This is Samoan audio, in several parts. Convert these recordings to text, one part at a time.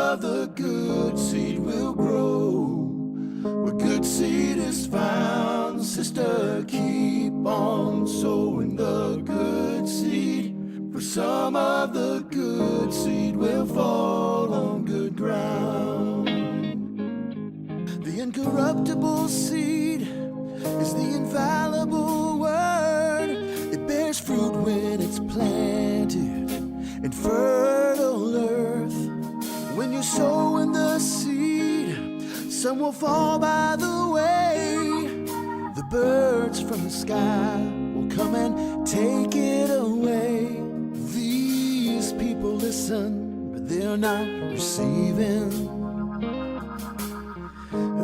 of the good seed will grow. Where good seed is found, sister, keep on sowing the good seed. For some of the good seed will fall on good ground. The incorruptible seed is the infallible word. It bears fruit when it's planted in fertile earth. When you're sowing the seed, some will fall by the way. The birds from the sky will come and take it away. These people listen, but they're not receiving.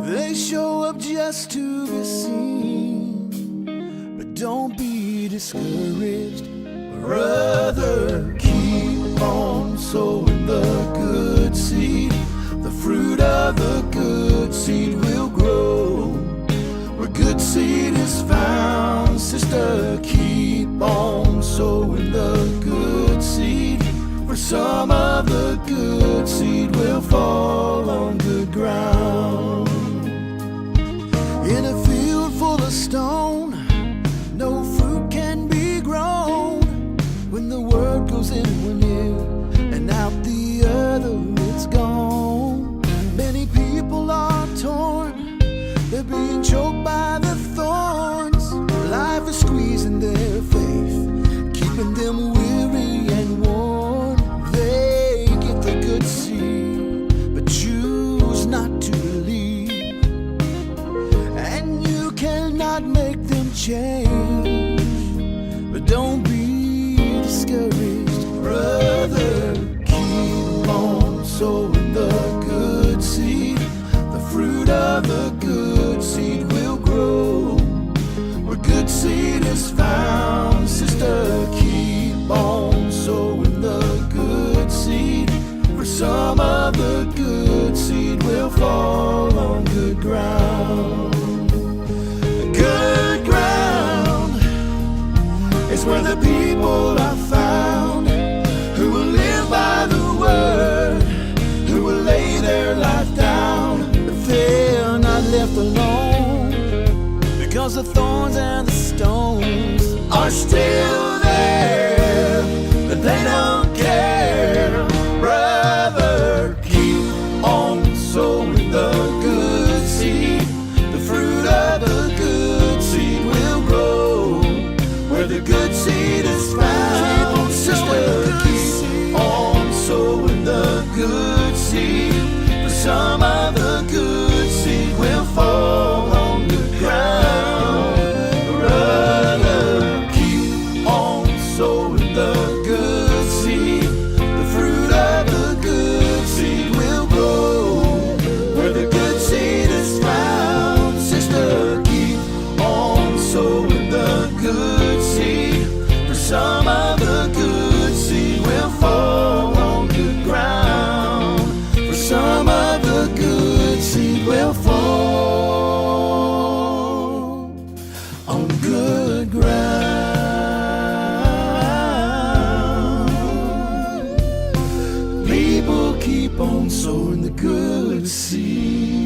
They show up just to be seen. But don't be discouraged, brother. Keep on sowing the good seed. The fruit of the good seed will grow. Where good seed is found, sister, keep on sowing the good seed. For some of the good seed will fall on good ground. In a field full of stone, no fruit can be grown. When the word goes in one ear and out the other, it's gone. Many people are torn, they're being choked by the thorns. Life is squeezing their faith, keeping them weary and worn. They get the good seed, but choose not to believe. And you cannot make them change. But don't be discouraged, brother. Keep on sowing the good seed. The fruit of the good seed will grow. Where good seed is found, sister, keep on sowing the good seed. For some of the good seed will fall on good ground. Good ground is where the people are found who will live by the word, who will lay their life down. But they're not left alone because the thorns and the stones are still there, but they don't care. Brother, keep on sowing the good seed. The fruit of the good seed will grow where the good seed is found. Sister, keep on sowing the good seed. For some of the good seed will fall on the ground. Brother, keep on sowing the good seed. The fruit of the good seed will grow where the good seed is found. Sister, keep on sowing the good seed. For some of the good seed will fall on good ground. For some of the good seed will fall on good ground. People keep on sowing the good seed.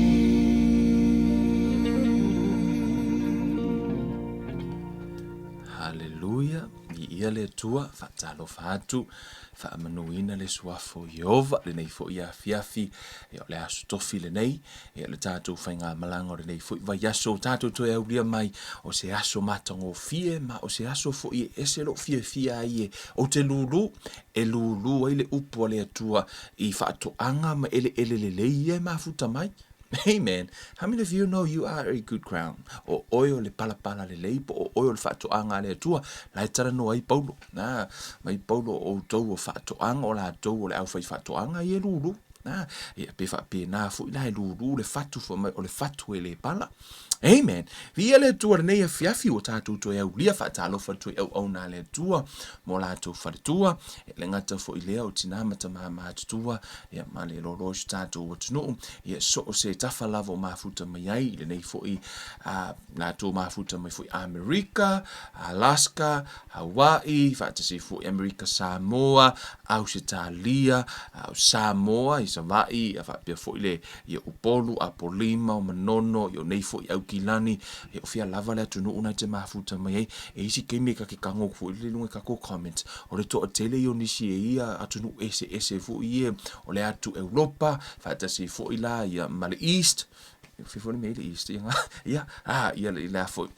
Haleloia, viia le Atua, faatalofa atu, faamanuina le suafa o Ieova lenei foi afiafi, ia o le aso tofi lenei, ia o le tatou faigamalaga o lenei foi vaiaso ua tatou toe aulia mai, o se aso matagofie ma o se aso foi e ese lou fiafia ai e ou te lūlū, e lūlū ai le upu a le Atua i faatoaga ma eleele lelei ia e mafuta mai. Amen. How many of you know you are a good ground? O oe o le palapala lelei po o oe o le faatoaga a le Atua. La e talanoa ai Paulo. Na, mai Paulo o outou o faatoaga o latou o le aufaifaatoaga ia e lūlū. Na, ia pe faapena foi la e lūlū le fatu fai mai o le fatu e le pala. Amen. Viia le Atua lenei afiafi ua tatou toe aulia faatalofa atu i auauna a le Atua mo latou faletua, e le gata foi lea o tina ma tama matutua, ia ma le loaloa o si tatou atunuu, ia so o se tafa lava o mafuta mai ai i lenei foi a latou mafuta mai foi Amerika, Alaska, Hawaii, faatasi foi Amerika Samoa, Ausetalia, Samoa i Savaii, ia faapea foi le ia Upolu, Apolima, o Manono, ia o nei foi Aukilani, ia o fea lava le atunuu na te mafuta mai ai. E isi taimi e ta te tago foi i luga i tatou comments, o le toatele ia o nisi e ia atunuu eseese foi ia, o le atu Europa, faatasi foi la ia ma le East, fea foi le mea i le East, ia, ia, ah, ia le a foi,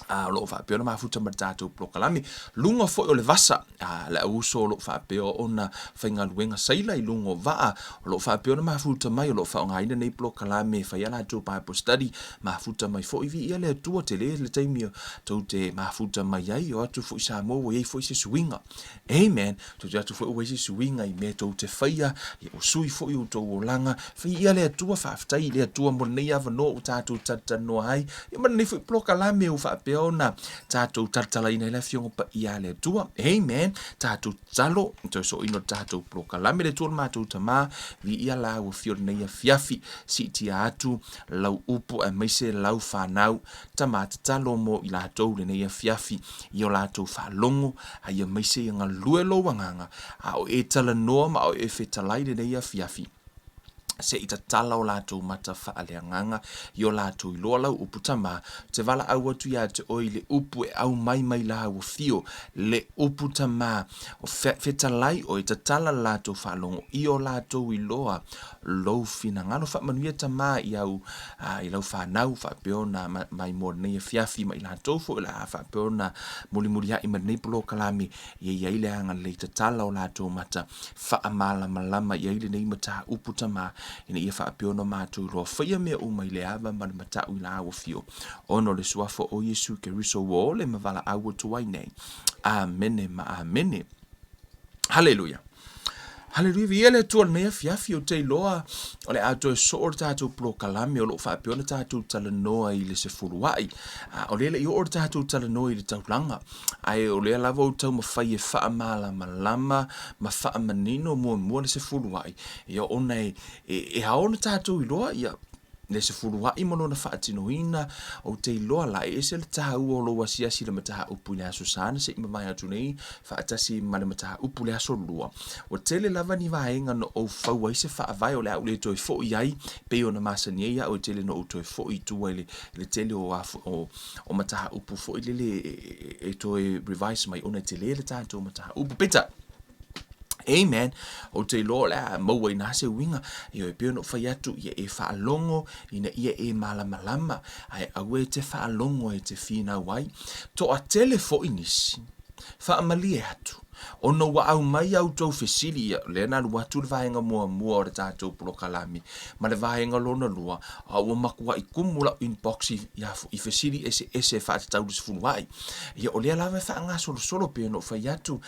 a o lo o faapea ona mafuta ma le tatou polokalame. Luga foi o le vasa, a le auuso o lo o faapea ona faigaluega saila i luga o vaa, o lo o faapea ona mafuta mai, o lo o faaaogaina nei polokalame e fai a latou Bible study, mafuta mai foi viia le Atua, tele le taimi tou te mafuta mai ai, o atu foi Samoa ua i ai foi se suiga. Amen. Tou te atu foi ua i ai se suiga i mea tou te faia, ia ua sui foi outou olaga. Fai ia le Atua, faafetai i le Atua mo lenei avanoa ua tatou talatalanoa ai, ia ma lenei foi polokalame ua faapea ona tatou talatalaina ai le Afioga Paia a le Atua. Amen. Tatou tatalo, toe soina o le tatou polokalame, le Atua le matou Tama, viia la ua fio lenei afiafi, siitia atu lau upu aemaise lau fanau. Tama tatalo mo i latou lenei afiafi i o latou faalogo, a ia maise ia galue lou agaga, a o e talanoa ma o e fetalai lenei afiafi, se i tatala o latou mata faaleagaga i o latou iloa lau upu tama, ou te valaau atu ia te oe i le upu e aumai mai lau afio, le upu tama, o fetalai oe, tatala le latou faalogo i o latou iloa lou finagalo. Faamanuia tama i au i lau fanau faapea ona mai mo lenei afiafi ma i latou foi o le a faapea ona mulimuliai ma lenei polokalame ia i ai le agalelei tatala o latou mata faamalamalama i ai lenei mataupu tama ina ia faapea ona matou iloa faia mea uma i le ava ma le matau i la afio ona o le suafa o Iesu Keriso ua ole ma valaau atu ai nei. Amene ma amene. Haleluia. Haleluia, viia le Atua i lenei afiafi, ou te iloa o le a toe soo le tatou polokalame o lo o faapea ona tatou talanoa i le sefuluai. A, o lea e le i oo le tatou talanoa i le taulaga, ae o lea lava ou taumafai e faamalamalama ma faamanino muamua le sefuluai, ia ona e, e, e ao ona tatou iloa, ia, le sefuluai ma lona faatinoina, ou te iloa la e ese le taua o lou asiasi i le mataupu i le Aso Sa na se i mavae atu nei faatasi ma le mataupu i le Aso Lua. Ua tele lava ni vaega na ou fau ai se faavae o le a ou le toe foi ai pei ona masani ai au e tele na ou toe foi i tua i le tele o o, o mataupu foi lele e toe revise mai ona e tele le tatou mataupu. Peitai, Amen. Ou te iloa o le a maua i nā se uiga. Ioe, e pei ona ou fai atu, ia e faalogo ina ia e malamalama, ae aua e te faalogo e te finau ai. Toatele foi nisi, faamalie atu, ona ua aumai a outou fesili, ia, lea na alu atu le vaega muamua o le tatou polokalame, ma le vaega lona lua, a ua matuai tumu lau inbox i, i fesili eseese e faatatau i le sefuluai. Ia, o lea lava e faagasolosolo pei ona ou fai atu,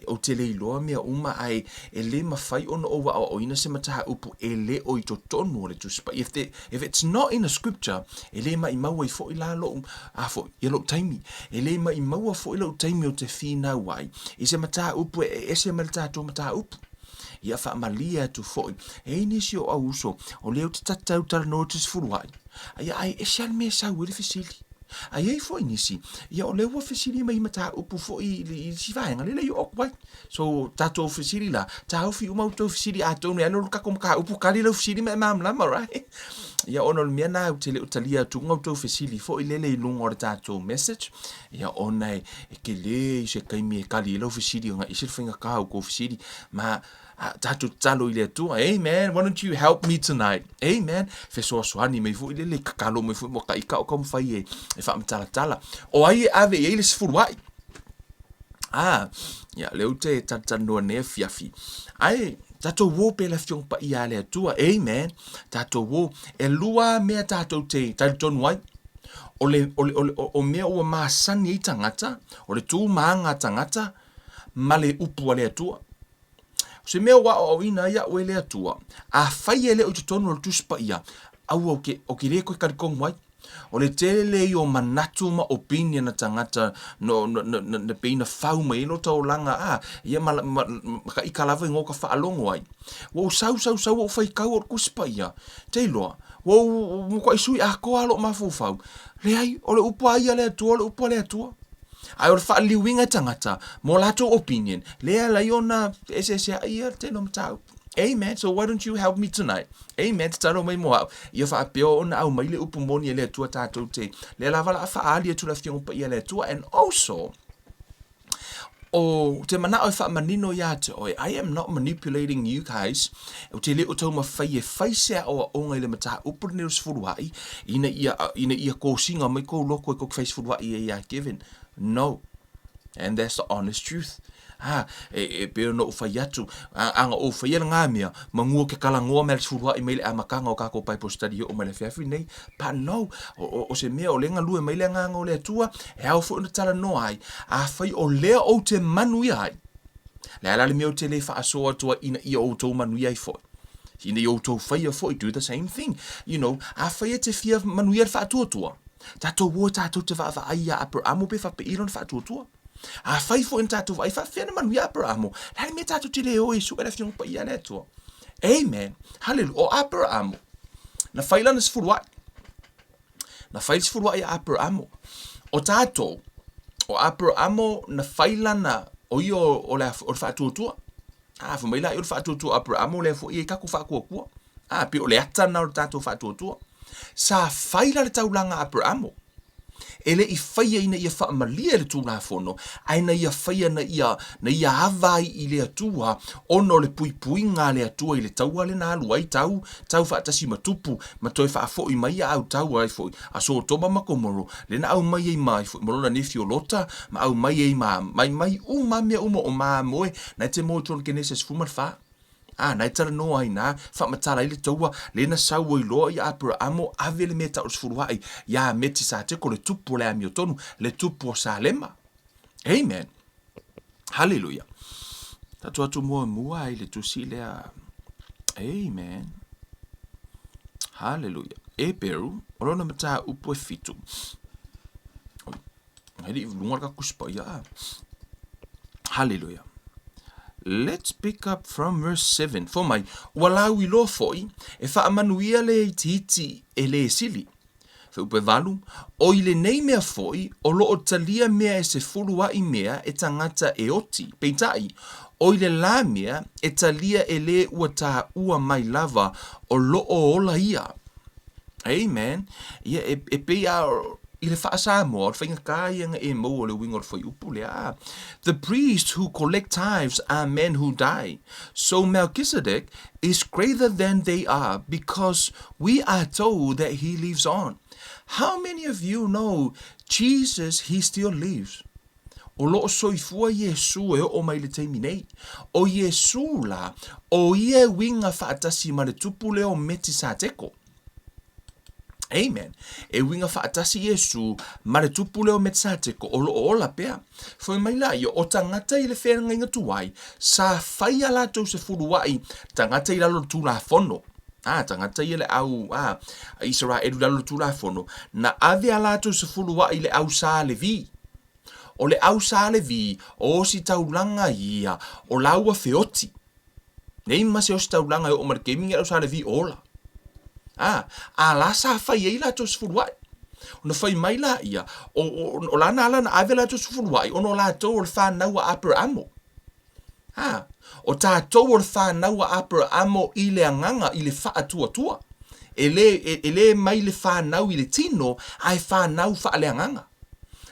Ou te le iloa mea uma, ae e le mafai ona ou aoaoina se mataupu e le o i totonu o le Tusi Paia. If, the, if it's not in a scripture, e le maimau ai foi la lou, a foi, ia lou taimi. E le maimaua foi lou taimi ou te finau ai i se mataupu e ese mai le tatou mataupu. Ia faamalie atu foi, e i ai nisi o au uso, o lea ou te tatau talanoa i te sefuluai. Ia, ae ese lava le mea e sau ai le fesili. A i ai foi nisi, ia o lea ua fesili mai i mataupu foi i isi vaega, lea e le i oo atu ai. So, tatou fesili la, taofi uma outou fesili atonu e alu alu le tatou mataupu, tali lau fesili ma e malamalama, right? Ia ona o le mea lena ou te le o talia atuga outou fesili foi lele i luga o le tatou message, ia ona e tele i se taimi e tali ai lau fesili ona e ese le faigata o outou fesili. Ma tatou tatalo i le Atua. Amen. Why don't you help me tonight? Amen. Fesoasoani mai foi lele, tatalo mai foi mo ka ika o taumafai e, e faamatalatala. O ai e ave i ai le sefuluai? Ah, ia, lea ou te talatalanoa nei afiafi. Ae, tatou uo pea le Afioga Paia a le Atua. Amen. Tatou uo. E lua mea tatou te talitonu ai. O, le, o, le, o, le, o mea ua masani ai tagata, o le tu maga tagata, ma le upu a le Atua. O se mea ua aoaoina ai au e le Atua, afai e le o i totonu o le Tusi Paia, aua ou te, ou te le toe talitonu ai. O le tele ia o manatu ma opinion a tagata no, no, no, no, na pei na fau mai ai lo taulaga, a, ia ma, ma, ma ka ika lava i ngō ka faalogo ai. Ua ou sau, sau, sau, ua ou faitau o le Tusi Paia, te iloa, ua ou matuai sui atoa lava lou mafaufau. Leai, o le upu a ia a le Atua, o le upu a le Atua. Ae o le faaliliuina e tagata mo latou opinion, lea e ala ai ona feeseeseai ia le tele o mataupu. Amen. So why don't you help me tonight? Amen. Tatalo mai mo au. Ia faapea ona aumai le upu moni e le Atua tatou te. Lea lava la a faaali atu le Afioga Paia a le Atua. And also, o te manao e faamanino ia te oe, I am not manipulating you guys. Ou te le o taumafai e fai se aoaoga i le mataupu lenei o le sefuluai, ina ia, ina ia kosiga mai kou loko e kou fai sefuluai ai ia Kevin. No. And that's the honest truth. A, e, e pei ona ou fai atu, a, a na ou faia lena mea, manu o ke kalagoa mai le sefuluai mai le amataga o takou Bible study e oo mai le afiafi nei. But no, o, o, o se mea o lea e galue mai le Agaga o le Atua, e ao foi ona talanoa ai, afai o lea ou te manuia ai, le a la le mea ou te le faasoa atu ai ina ia outou manuia ai foi. Ina ia outou faia foi, do the same thing. You know, afai e te fia manuia le faatuatua, tatou o tatou te vaavaai ia Aperamo pe faapei lona faatuatua. Afai foi na tatou vaai faapefea na manuia Aperamo, le a le mea tatou te le o e sue le Afioga Paia a le Atua. Amen. Hallelujah. O Aperamo, na fai lana sefuluai. Na fai le sefuluai a Aperamo. O tatou, o Aperamo na fai lana, o ia o le, o le faatuatua. A, fai mai la, o le faatuatua o Aperamo lea foi e i tatou faatuatua. A, pei o le ata lena o le tatou faatuatua. Sa fai la le taulaga a Aperamo. E le i faia ina ia faamalie le Tulafono, ae na ia faia na ia, na ia ava ai i le Atua, ona o le puipuiga a le Atua i le taua lea na alu ai tau, tau faatasi ma tupu, ma toe faafoi mai a au tau ai foi a Sotoma ma Komoro, lea na aumai ai ma ai foi ma lona nefi o Lota, ma aumai ai ma, mai, mai uma mea uma o mamoe, na e te moe tonu Kenese 14. A, na e talanoa ai na, faamatala ai le taua, le na sau ai loa ia Aperaamo, ave le mea tau o le sefuluai ia Metisateko, le tupu o le amiotonu, le tupu o Salema. Amen. Hallelujah. Tatou atu muamua ai le tusi lea. Amen. Hallelujah. Eperu, o lona mataupu e fitu. Hei li lunga ka kusi paia a. Hallelujah. Let's pick up from verse 7. Fo mai, ua lau iloa foi, e faamanuia le itiiti e le sili. Fuaiupu e valu, o i lenei mea foi, o lo o talia mea e sefulu aʻi mea e tagata e oti, peitai, o i le la mea e talia e le ua taua mai lava o lo o ola ia. Amen. Ia, e, e pei a i le faa-Samoa, o le faigata ia na e maua o le uiga o le fuaiupu lea. The priests who collect tithes are men who die. So Melchizedek is greater than they are because we are told that he lives on. How many of you know Jesus, he still lives? O lo o soifua Iesū e oo mai le taimi nei. O Iesū la, o ia e uiga faatasi ma le tupu lea o Metisateko. Amen. E uiga faatasi Iesū ma le tupu lea o Metisateko o lo o ola pea. Fai mai la ia, o tagata i le feagaiga tuai, sa fai a latou sefuluai tagata i lalo o le Tulafono. A, tagata ia le au, a, Isaraelu i lalo o le Tulafono, na ave a latou sefuluai i le au sa Levi. O le au sa Levi, o ositaulaga ia, o laua feoti. Nei ma se ositaulaga e oo ma le taimi lenei le au sa Levi o ola. A, a la sa fai ai latou sefuluai. Ona fai mai laia, o, o, o lana ala na ave latou sefuluai, ona o latou o le fanau a Aperamo. A, o tatou o le fanau a Aperaamo i le agaga, i le faatuatua. E le, e, e le mai le fanau i le tino, ae fanau faaleagaga.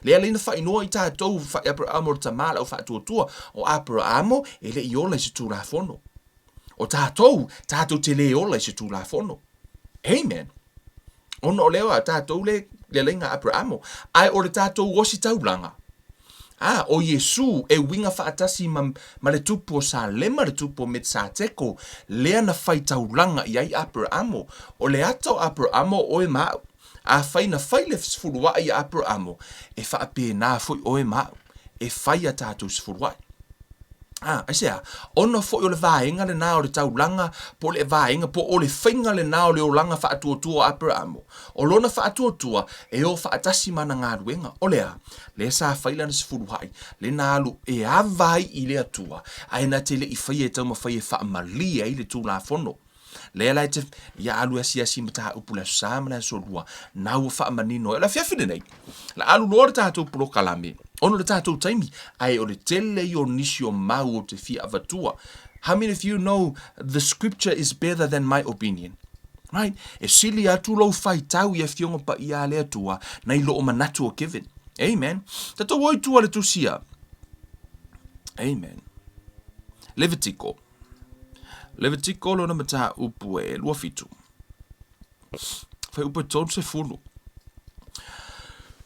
Lea lea na faaigoa i tatou i Aperaamo o le tama a le au faatuatua. O Aperaamo e le i ola i se Tulafono. O tatou, tatou te le ola i se Tulafono. Amen. Ona o lea a tatou le le laina Aperamo, ae o le tatou ositaulaga, a, o Iesu e uiga faatasi ma, ma le tupu o Salema, le tupu o Metsateko, lea na fai taulaga i ai Aperamo. O le ata o Aperamo o oe ma au. Afai na fai le sefuluai ia Aperamo, e faapena foi oe ma au, e fai a tatou sefuluai. A, aisea? Ona foi o le vaega lena o le taulaga, po o le vaega, po o le faiga lena o le olaga faatuatua o Aperamo. O lona faatuatua, e o faatasi ma ana galuega. O le a? Lea sa fai lana sefuluha'i, lea na alu e ava ai i le Atua, ae na te le i faia e taumafai e faamalie ai le Tulafono. Lea la e te, ia alu e asiasi i mataupu i le Aso Sa ma le Aso Lua, na ua faamanino ai. O le afiafi lenei, la alu loa le tatou polokalame, ona o le tatou taimi, ae o le tele ia o nisi o mau ou te fia avatua. How many of you know the scripture is better than my opinion? Right? E sili atu lou faitau i Afioga Paia a le Atua nai loo manatu o Kevin. Amen. Tatou o i tua le tusi a. Amen. Levitiko. Levitiko lona mataupu e 27. Fuaiupu e 30.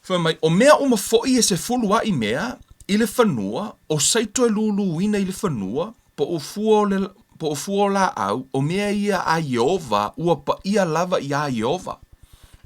Fai mai, o mea uma foi e sefulu aʻi mea i le fanua, o saito e lūlūina i le fanua, po o fua o le, po o fua o lāʻau, o mea ia a Iēhova, ua paʻia lava iā Iēhova.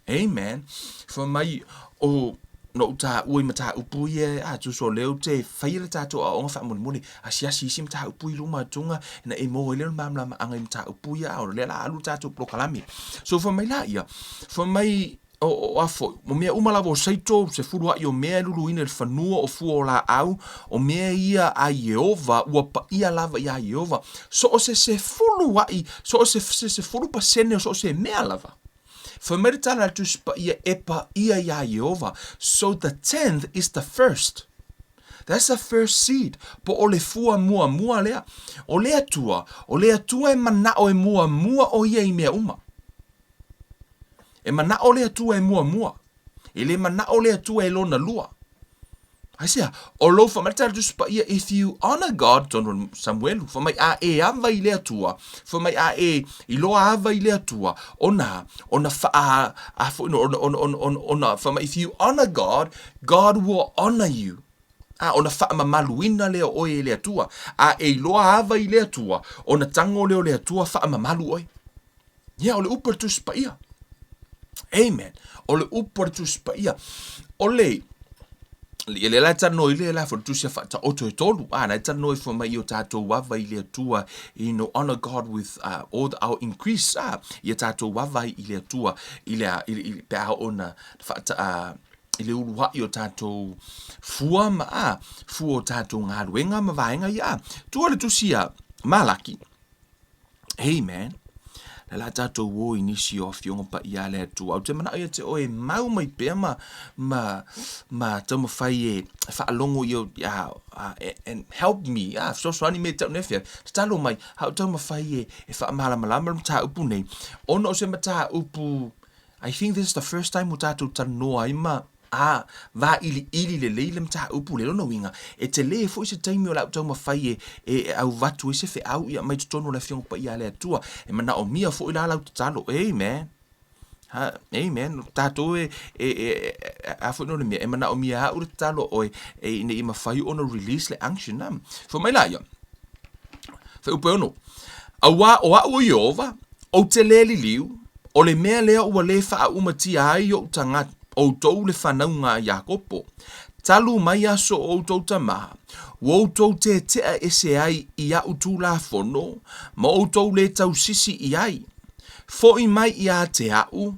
Amen. Fai mai, o, na ou taua i mataupu ia, a, tusa o lea ou te faia le tatou aoaoga faamolemole, asiasi isi mataupu i luma atuga, ina e maua ai lea o le malamalamaga i mataupu ia, a o lea o le a alu le tatou polokalame. So fai mai la ia, fai mai, o, o a foi, o mea uma lava o saito, sefulu aʻi o mea e luluina i le fanua, o fua o lāʻau, o mea ia a Iēhova, ua paʻia lava iā Iēhova. So o se sefulu aʻi, so o se, se sefulu pasene o so o se mea lava. Fai mai le tala a le Tusi Paia e paia iā Iēhova. So the tenth is the first. That's the first seed. Po o le fua muamua lea. O le Atua, o le Atua e manaʻo e muamua ʻo ia i mea uma. E manaʻo le Atua e muamua. E le manaʻo le Atua e lona lua. Aisea, o lou fai mai le tala Tusi Paia, if you honor God, tonu o Samuelu, fai mai a e ava i le Atua, fai mai a e iloa ava i le Atua, ona, ona wha, a, foi, no, ona, ona, ona, ona, ona, fai mai, if you honor God, God will honor you. A, ona whaamamaluina lea o oe e le Atua. A e iloa ava i le Atua, ona tango lea o le Atua whaamamalu oe. Ia, o le upu a le Tusi Paia. Amen. O le upu a le Tusi Paia. O le, ia lea la e talanoa i le la fo le tusi a faataoto e tolu. A, na e talanoa i fo mai i o tātou ava i le Atua, you know, honor God with all the, our increase. A, ia tātou ava i le Atua, i le, i, i, pe a ona whaata, i le uluaʻi o tātou fua ma, a, fua o tātou galuega ma vaega ia. A, tua le tusi a Malaki, Hey man, le la tātou o i nisi o afioga paia a le Atua. Ou te manaʻo ia te oe e mau mai pea ma, ma, ma taumafai e faalogo i au, and help me, a, fesoasoani me tau nei fea, tatalo mai, a o taumafai e, e faamalamalama le mataupu nei, ona o se mataupu, I think this is the first time ua tātou talanoa ai ma, Ā, wāʻiliʻili lelei le mataupu le lona uiga, e telē foi se taimi o le au taumafai e, e, e auvatu ai se feau ia mai totonu o le Afioga Paia a le Atua, e manaomia foi la lau tatalo. Amen. Ha, amen. Tātou e, e, e, e, a foi no le mea, e manaomia au le tatalo oe, e, ina ia mafai ona release le unction, na. Fai mai la ia, Fuaiupu e ono, Auā o aʻu o Iēhova, ou te lē liliu, O le mea lea ua lē faaumatia ai oʻu tagata, ʻoutou le whanaunga a Iakopo, talu mai aso o ʻoutou tamā, ua ʻoutou teteʻa ese ai i aʻu Tulafono, ma ʻoutou lē tausisi i ai. Foʻi mai iā te aʻu,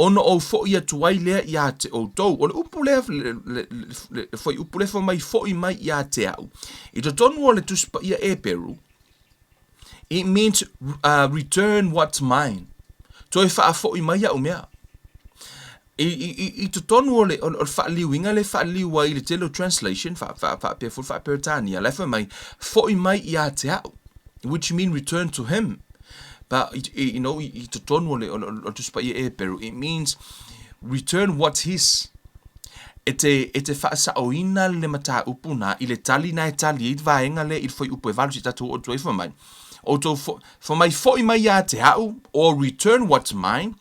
ona ou foʻi atu ai lea iā te ʻoutou. O le upu lea, le, le, le, le fuaiupu lea fai mai, foʻi mai iā te aʻu. I totonu o le Tusi Paia Eperu, It means return what's mine. Toe faafoʻi mai aʻu mea. I, i, i, i totonu o le, o le, o le faaliuina le faaliu ai i le tele o translation, fa, fa, faapea foi faa-Peretania, la e fai mai, foʻi mai iā te aʻu, which mean return to him. But, you know, i, i totonu o le, o le, o le Tusi Paia Eperu, it means return what's his. E te, e te faasaoina le mataupu na i le tali na e tali ai le vaega lea i le fuaiupu e valu seia tatou oo atu ai fai mai, Outou fo, fai mai foʻi mai iā te aʻu, or return what's mine,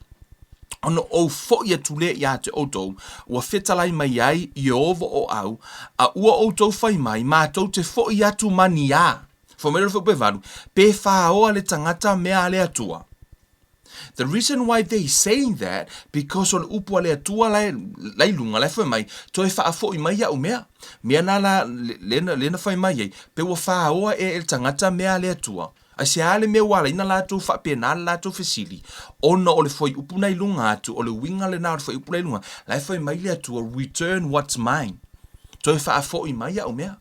ona ou foʻi atu lea iā te outou, ua fetalai mai ai Ieova o au, a ua outou fai mai, matou te foʻi atu ma ni a. Fai mai le fuaiupu e valu, Pe whaoa le tagata mea a le Atua. The reason why they saying that because o le upu a le Atua la e la i luga la e fai mai, toe faafo'i mai a'u mea. Mea na la le na le na fai mai ai, pe ua fāoa ea e le tagata mea a le Atua. Aisea le mea ua ala ai na latou faapena le latou fesili? Ona o le fuaiupu na i luga atu, o le uiga lena o le fuaiupu la i luga, la e fai mai le Atua, return what's mine. Toe faafo'i mai a'u mea.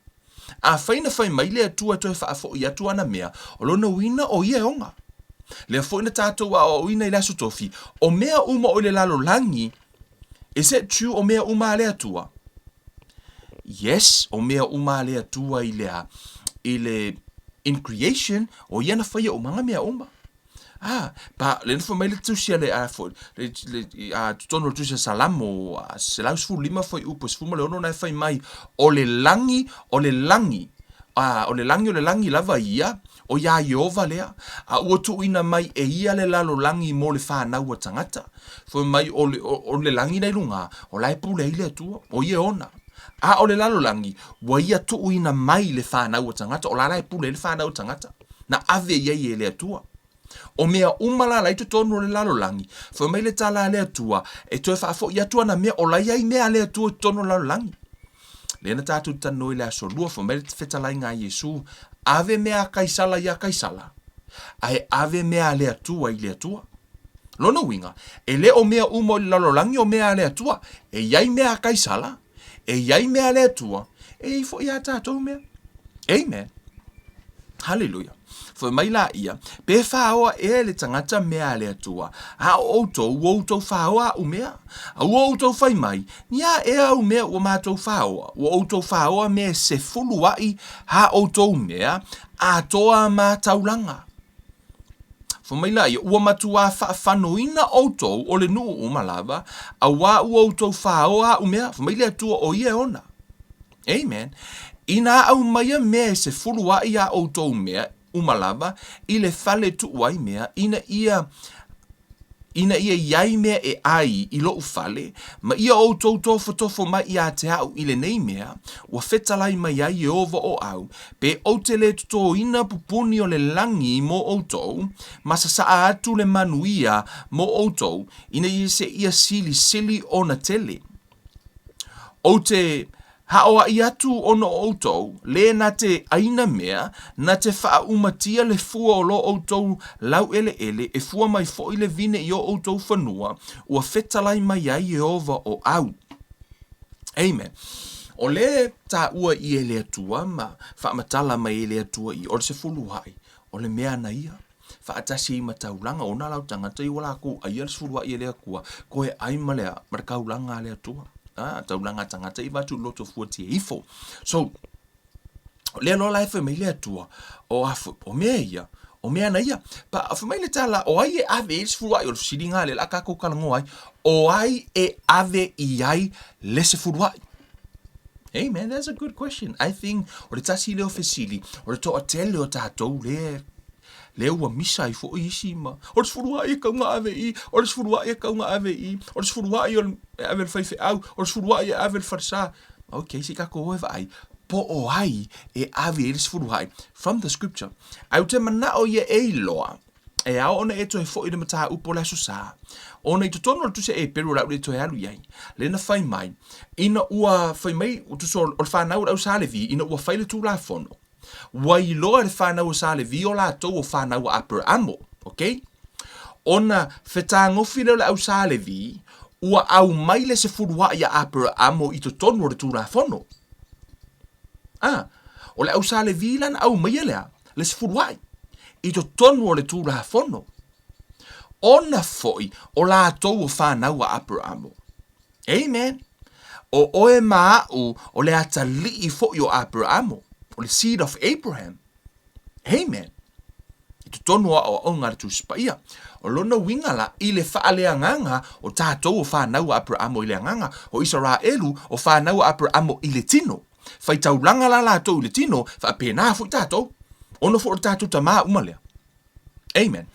Afai na fai mai le Atua e toe faafo'i atu ana mea, o lona uiga o ia e oga. Lea foi na tatou aoaoina i le Aso Tofi, o mea uma o i le lalolagi, is it true o mea uma a le Atua? Yes, o mea uma a le Atua i le a? I le in creation, o ia na faia umaga mea uma. Ah, pa, le na fai mai le tusi a le, a foi, le, le, a, totonu o le tusi a Salamo, a, 115 fuaiupu e 16 na e fai mai, o le lagi, o le lagi, a, o le lagi o le lagi lava ia, o iā Ieova lea, a ua tuuina mai e ia le lalolagi mo le fanau a tagata. Fai mai o le, o, o le lagi la i luga, o la e pule ai le Atua, o ia e ona. A o le lalolagi, ua ia tuuina mai le fanau a tagata, o la la e pule ai le fanau a tagata. Na ave i ai e le Atua. O mea uma la la i totonu o le lalolagi, fai mai le tala a le Atua, e toe faafoi atu ana mea, o la i ai mea a le Atua i totonu o le lalolagi. Lea na tatou talanoa i le Aso Lua, fai mai le fetalaiga a Iesu, Ave mea a Kaisala iā Kaisala, ae ave mea a le Atua i le Atua. Lona uiga, e le o mea uma o le lalolagi o mea a le Atua. E i ai mea a Kaisala, e i ai mea a le Atua, e i ai foi a tatou mea. Amen. Haleluia. Fai mai laia, Pe fāoa ea le tagata mea a le Atua, a o outou, ua outou fāoa aʻu mea? A ua outou fai mai, Ni a ea au mea ua matou fāoa? Ua outou fāoa mea e sefulu aʻi hā outou mea, atoa ma taulaga. Fai mai laia, Ua matuā faafanoina outou o le nuu uma lava, auā ua outou fāoa aʻu mea. Fai mai le Atua, o ia e ona. Amen. Inā aumaia mea e sefulu aʻi a ʻoutou mea uma lava i le fale tuʻu ai mea, ina ia ina ia i ai mea e ʻai i loʻu fale, ma ia ʻoutou tofotofo mai iā te aʻu i lenei mea, ua fetalai mai ai Ieova o au, pe ʻou te lē totōina pupuni o le lagi mo ʻoutou, ma sasaʻa atu le manuia mo ʻoutou, ina ia seia silisili ona tele. Ou te haoaʻi atu ona o ʻoutou, lē na te ʻaina mea, na te faaʻumatia le fua o lo ʻoutou lauʻeleʻele, e fua mai foʻi le vine i o ʻoutou fanua, ua fetalai mai ai Ieova o au. Amen. O le taua i e le Atua ma faamatala mai e le Atua i o le sefulu haʻi, o le mea ana ia. Faatasi ai ma taulaga, ona lau tagata i ua lakou aia le sefuluaʻi e le Akua, koe ai ma le ma le kaulaga a le Atua. Ah, taulaga a tagata i vatu loto fua tie ifo. So, lea loa la e fai mai le Atua, o a foi, o mea ia, o mea ana ia. Pa, fai mai le tala, o ai e ave i le sefuluaʻi, o le fesiliga lea la kakou talanoa ai, o ai e ave i ai le sefuluaʻi? Hey man, that's a good question. I think o le tasi lea o fesili, o le toatele o tatou lea lea ua misa ai foi isi ma o le sefulu aʻi e tau na ave i, o le sefulu aʻi e tau na ave i, o le sefulu aʻi o le e ave i le faifeau, o le sefulu aʻi e ave i le falesa. Okay, se i tatou o e vaai po o ai e ave i ai le sefulu aʻi from the scripture. Ae ou te manao ia e iloa E ao ona e toe foʻi i le mataupu o le Aso Sa, ona i totonu o le tusi a Eperu o le a ou le toe alu i ai, lea na fai mai, ina ua fai mai, tusa o le fanau o le au Sa Levi, ina ua fai le Tulafono, ua iloa e le fanau a Sa Levi o latou o fanau a Aperamo, okay? Ona fetagofi lea o le au Sa Levi, ua aumai le sefuluaʻi a Aperamo i totonu o le Tulafono. Ah, o le au Sa Levi la na aumaia lea, le sefuluaʻi, i totonu o le Tulafono, ona foi o latou o fanau a Aperamo. Amen. O oe ma aʻu o le atalii foi o Aperamo, o le seed of Abraham. Amen. I totonu o aʻoaʻoga a le Tusi Paia. O lona uiga la, i le faaleagaga o tatou o fanau a Aperamo i le agaga, o Isaraelu o fanau a Aperamo i le tino. Faitaulaga la latou i le tino, faapena foi tatou. Ono foi o le tatou tamā uma lea. Amen.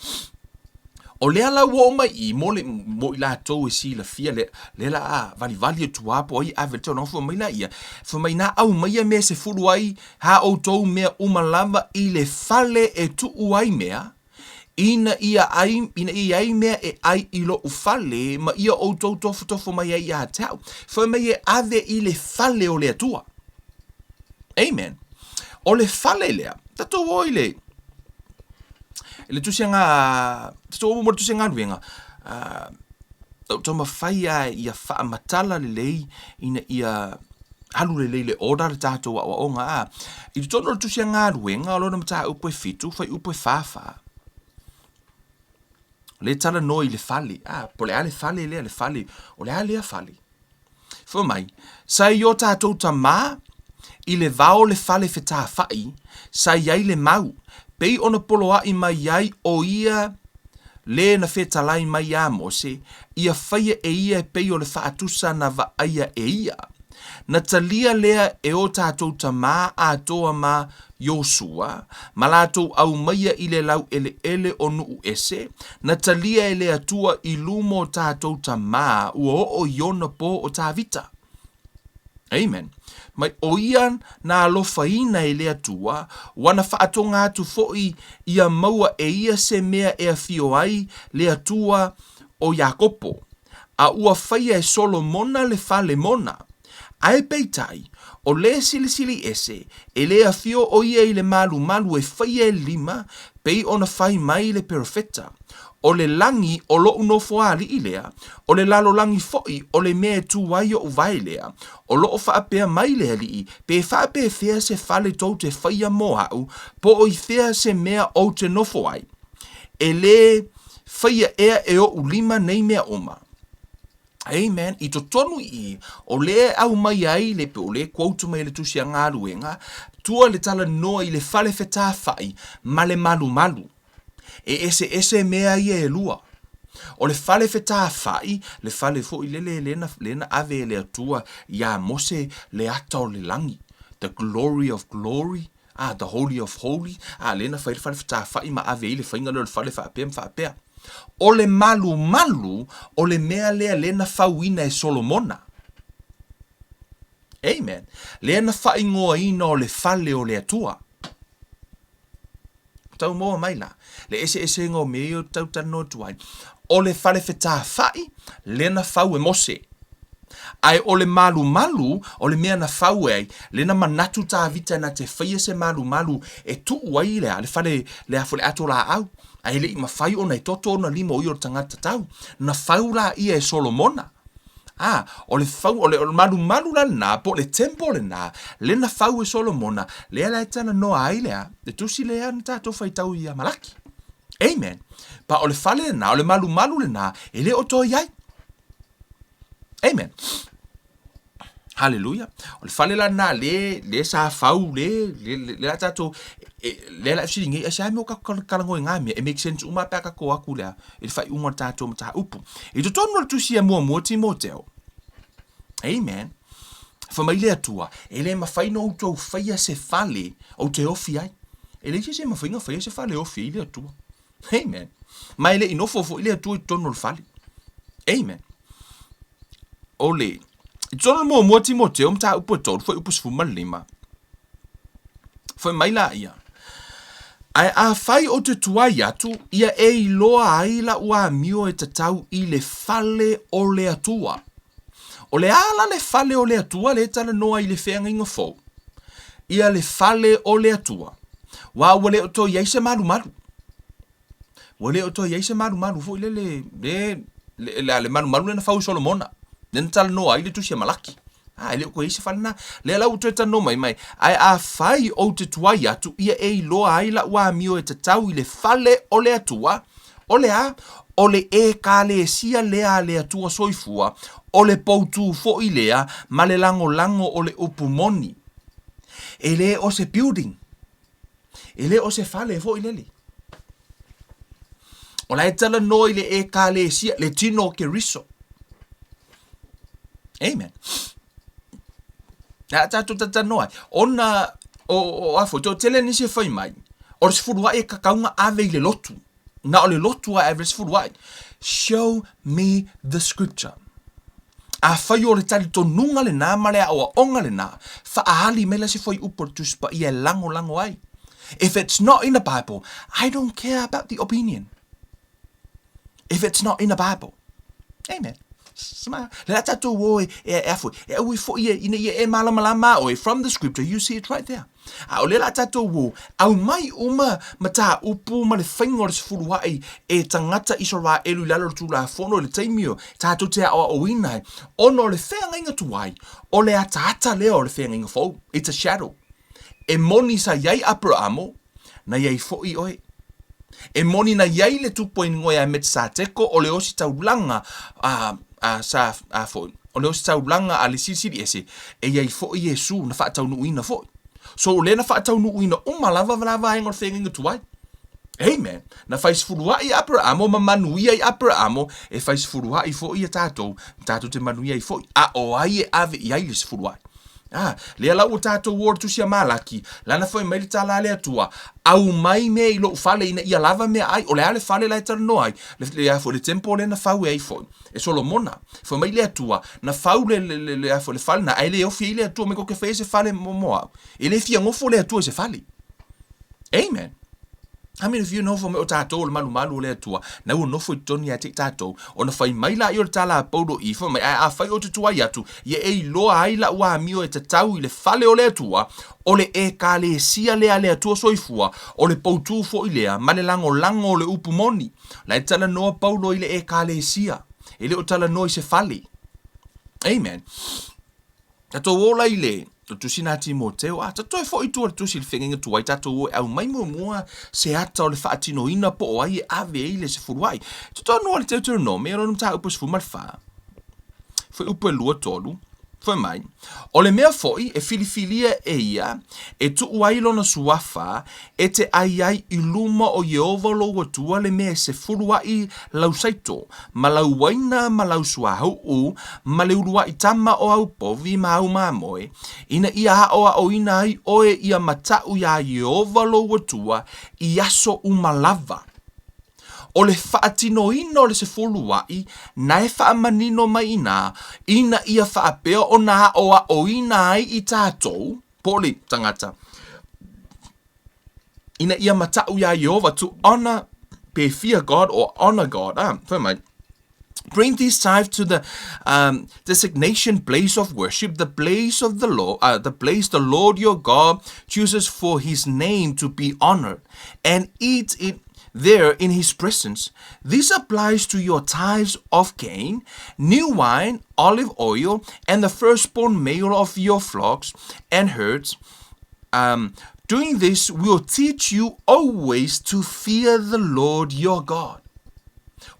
O lea la ua oo mai i mo le mo i latou e silafia le le la a valivali atu lava po o ai e ave le taulaga fai mai laia, fai mai na aumaia mea e sefulu ai ha outou mea uma lava i le fale e tuu ai mea, Ina ia ai, ina ia i ai mea e ai i loʻu fale, ma ia ʻoutou tofotofo mai ai iā te aʻu. Fai mai e ave i le fale o le Atua. Amen. O le fale lea, tatou o i le, i le tusi a ngā, tatou o mo le tusi a galuega, uh, taumafai a ia faamatala lelei ina ia alu lelei le order le tatou aoaoga a. I totonu o le tusi a galuega o lona mataupu e 7, fuaiupu e 44. O lea e talanoa i le fale, a, po o le a le fale lea, le fale, o le a lea fale? Fai mai, sa i o tatou tamā i le vao le fale fetafai, sa i ai le mau, pei ona poloaʻi mai ai ʻo ia le na fetalai mai iā Mose, ia faia e ia e pei o le faatusa na vaaia e ia. Na talia lea e o tatou tamā atoa ma Iosua, ma latou aumaia i le laueleele o Nuu ese, na talia e le Atua i luma o tatou tamā ua oo i ona pō o Tāvita. Amen. Mai ʻo ia na alofaina e le Atua, ua na faatoga atu foʻi ia maua e ia se mea e afio ai le Atua o Iakopo, a ua faia e Solomona le fale mona. Ae peitai, o le Silisili Ese, e le afio ʻo ia i le malumalu e faia e lima, pei ona fai mai le perofeta, O le lagi o loʻu nofoaaliʻi lea, o le lalolagi foʻi o le mea e tū ai oʻu vae lea, o loo faapea mai le Alii, pe faapefea se fale tou te faia mo aʻu, po o i fea se mea ou te nofo ai? E lē faia ea e oʻu lima nei mea uma? Amen. I totonu i i, o lea e aumai ai le, o lea e quote mai e le tusi a galuega, tua le talanoa i le fale fetafai ma le malumalu. E eseese mea ia e lua. O le fale fetafai, le fale foi lele lea na, lea na ave e le Atua iā Mose le ata o le lagi, the glory of glory, ah, the holy of holy, ah, lea na fai le fale fetafai ma ave ai le faiga lea o le fale faapea ma faapea. O le malumalu o le mea lea lea na fauina e Solomona. Amen. Lea na faaigoaina o le fale o le Atua. Tau maua mai la le eseesega o mea ia ou te tau talanoa atu ai. O le fale fetafai lea na fau e Mose. Ae o le malumalu o le mea na fau e ai, lea na manatu Tavita na te faia se malumalu e tuu ai le a, le fale le a foi le ato laau. Ae le i mafai ona e toto ona lima o ia o le tagata tatau. Na fau la ia e Solomona. A, o le fau, o le, o le malumalu la lena, po o le temple lena, lea na fau e Solomona, lea la e talanoa ai le a, le tusi lea na tatou faitau ia Malaki. Amen. Pa o le fale lena, o le malumalu lena, e le o toe i ai. Amen. Haleluia. O le fale la lena le, le sa fau, le, le, le, le la tatou, e, le la e fesili nei, ai se a mea o kakou talanoa i ngā mea, e make sense uma pe a kakou aku lea, i le faaiuga o le tatou mataupu. I totonu o le tusi a muamua Timoteo, amen, fai mai le Atua, e le mafai ona outou faia se fale ou te ofi ai. E leai se isi e mafai ona faia se fale e ofi ai le Atua. Amen. Ma e le i nofo foi le Atua i totonu o le fale. Amen. O le, i totonu o le muamua Timoteo, mataupu e 3, fuaiupu 15. Fai mai laia, Ae afai ou te tuai atu, ia e iloa ai lau amio e tatau i le fale o le Atua. O le a la le fale o le Atua lea e talanoa i le feagaiga fou? Ia le fale o le Atua. Aua ua le o toe i ai se malumalu. Ua le o toe i ai se malumalu foi lele, le, le, le, le malumalu lea na fau e Solomona, lea na talanoa ai le tusi a Malaki. A, e le o toe i ai se fale na. Lea la ua toe talanoa mai mai, ae afai ou te tuai atu, ia e iloa ai lau amio e tatau i le fale o le Atua, o le a? O le Ekalesia lea a le Atua soifua, o le poutū foi lea ma le lagolago o le upu moni. E le o se building. E le o se fale foi lele. O la e talanoa i le Ekalesia, le tino o Keriso. Amen. A tatou talanoa ai, ona o, o, a foi, toatele nisi e fai mai, o le sefulu aʻi e tatau ona ave i le lotu. Na o le lotu a ave le sefulu aʻi. Show me the scripture. Afai o le talitonuga lenā ma le aoaoga lenā, faaali mai la se fuaiupu o le Tusi Paia e lagolago ai. If it's not in the Bible, I don't care about the opinion. If it's not in the Bible. Amen. Smile. Le la tatou o e, e, e afo, e au i fo ia ina ia e malamalama oe. From the scripture, you see it right there. A o le la tatou o, au mai uma mataupu ma le faiga o le sefuluaʻi e tagata Isaraelu i lalo o le Tulafono i le taimi o tatou te aʻoaʻoina ai, ona o le feagaiga tuai, o le ataata lea o le feagaiga fou. It's a shadow. E moni sa i ai Aperamo, na i ai foʻi oe. E moni na i ai le tupu a inigoa ia Metisateko o le ositaulaga a, a, sa, a foʻi, o le ositaulaga a le Silisili Ese, e i ai foʻi Iesu na faataunuuina foʻi. So o lea na faataunuuina uma lava la vaega o le feagaiga tuai. Amen. Na fai sefuluaʻi Aperamo ma manuia i Aperamo, e fai sefuluaʻi foʻi ia tatou, tatou te manuia ai foʻi. A o ai e ave i ai le sefuluaʻi? A, lea la ua tatou o le Tusi a Malaki, lana fai mai le tala a le Atua, Aumai mea i lou fale ina ia lava meaai. O le a le fale la e talanoa ai? Le, le, a foi, le temple lea na fau e ai foi, e Solomona. Fai mai le Atua, na fau le, le, le, le, a foi, le fale na, ae le ofi ai le Atua mai koke fai ai se fale mo, mo au. E le fia gofo le Atua i se fale. Amen. How many of you nofo mai o tatou o le malumalu o le Atua, na ua nofo i totonu ia te i tatou, ona fai mai laia o le tala a Paulo i, fai mai, ae afai ou te tuai atu, ia e iloa ai lau amio e tatau i le fale o le Atua, o le Ekalesia lea a le Atua soifua, o le poutū foi lea, ma le lagolago o le upu moni. La e talanoa Paulo i le Ekalesia, e le o talanoa i se fale. Amen. Tatou ola i le Tusi na Timoteo, a tatou toe foi i tua i le Tusi i le Feagaiga Tuai, tatou o e aumai muamua se ata o le faatinoina po o ai e ave ai le sefuluai. Totonu o le Deuteronome, o lona mataupu e 14, fuaiupu e 2, 3, fai mai, O le mea foi e filifilia e ia e tuu ai lona suafa e te ʻai ai i luma o Ieova lou Atua le mea e sefuluaʻi lau saito, ma lau uaina ma lau suauu, ma le uluaʻi tama o au povi ma au mamoe, ina ia aʻoaʻoina ai ʻoe ia mataʻu iā Ieova lou Atua i aso uma lava. ʻO le faatinoina o le sefuluaʻi na e faamanino mai inā, ina ia faapea ona aʻoaʻoina ai i tātou, po o le tagata, ina ia mataʻu iā Ieova, to honor, pe fear God or honor God, ah, fai mai, Bring this tithe to the um, designation place of worship, the place of the Lord, uh, the place the Lord your God chooses for his name to be honored, and eat it there in his presence. This applies to your tithes of gain, new wine, olive oil, and the firstborn male of your flocks and herds. Um, doing this will teach you always to fear the Lord your God.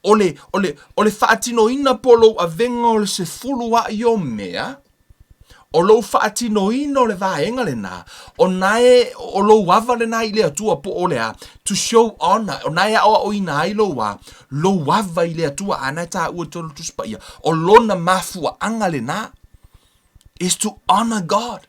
O le, o le, o le faatinoina po o lou avega o le sefulu aʻi o mea, o lou faatinoina o le vaega lena, o na e, o lou ava lena i le Atua po o le a, to show honor, o na e aʻoaʻoina ai lou a, lou ava i le Atua, a na e taua i totonu o le Tusi Paia, o lona mafuaaga lena. is to honor God.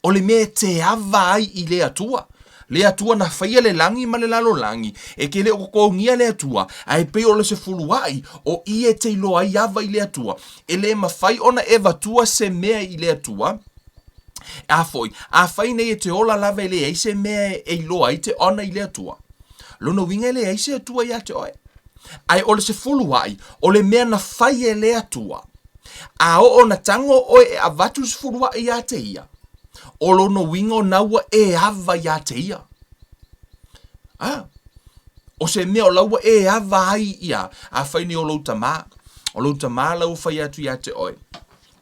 O le mea e te ava ai i le Atua. Le Atua na faia le lagi ma le lalolagi, e ke le o kokogia le Atua, a e pei o le sefuluaʻi, o i e te iloa ai ava i le Atua. E le mawhai ona e vatua se mea i le Atua, a foi, afai nei e te ola lava e leai se mea e iloa ai te ona i le Atua. Lona uiga e leai se Atua ia te oe. Ae o le sefuluaʻi, o le mea na fai e le Atua, A oo na tago oe e avatu sefuluaʻi iā te ia, o lona uiga o na ua e ava iā te ia. A, o se mea o la ua e ava ai ia, afai nei o lou tamā, o lou tamā la ua fai atu iā te oe,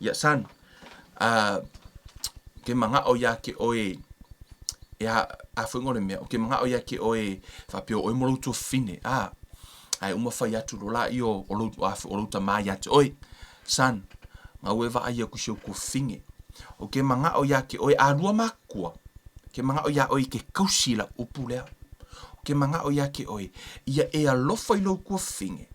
ia son, a, ke manaʻo iā ke oe, e a, afai o le mea, o ke manaʻo iā ke oe, faapea o oe mo lou tuafafine, a, Ae uma fai atu loa laia o, o lou, o lou tamā iā te oe, Son, gau e vaai aku i si ou tuafafine. O ke manaʻo iā ke oe, ʻalua makua, ke manaʻo iā oe i ke kausi i lau upu lea. O ke manaʻo iā ke oe, ia e alofa i lou tuafafine,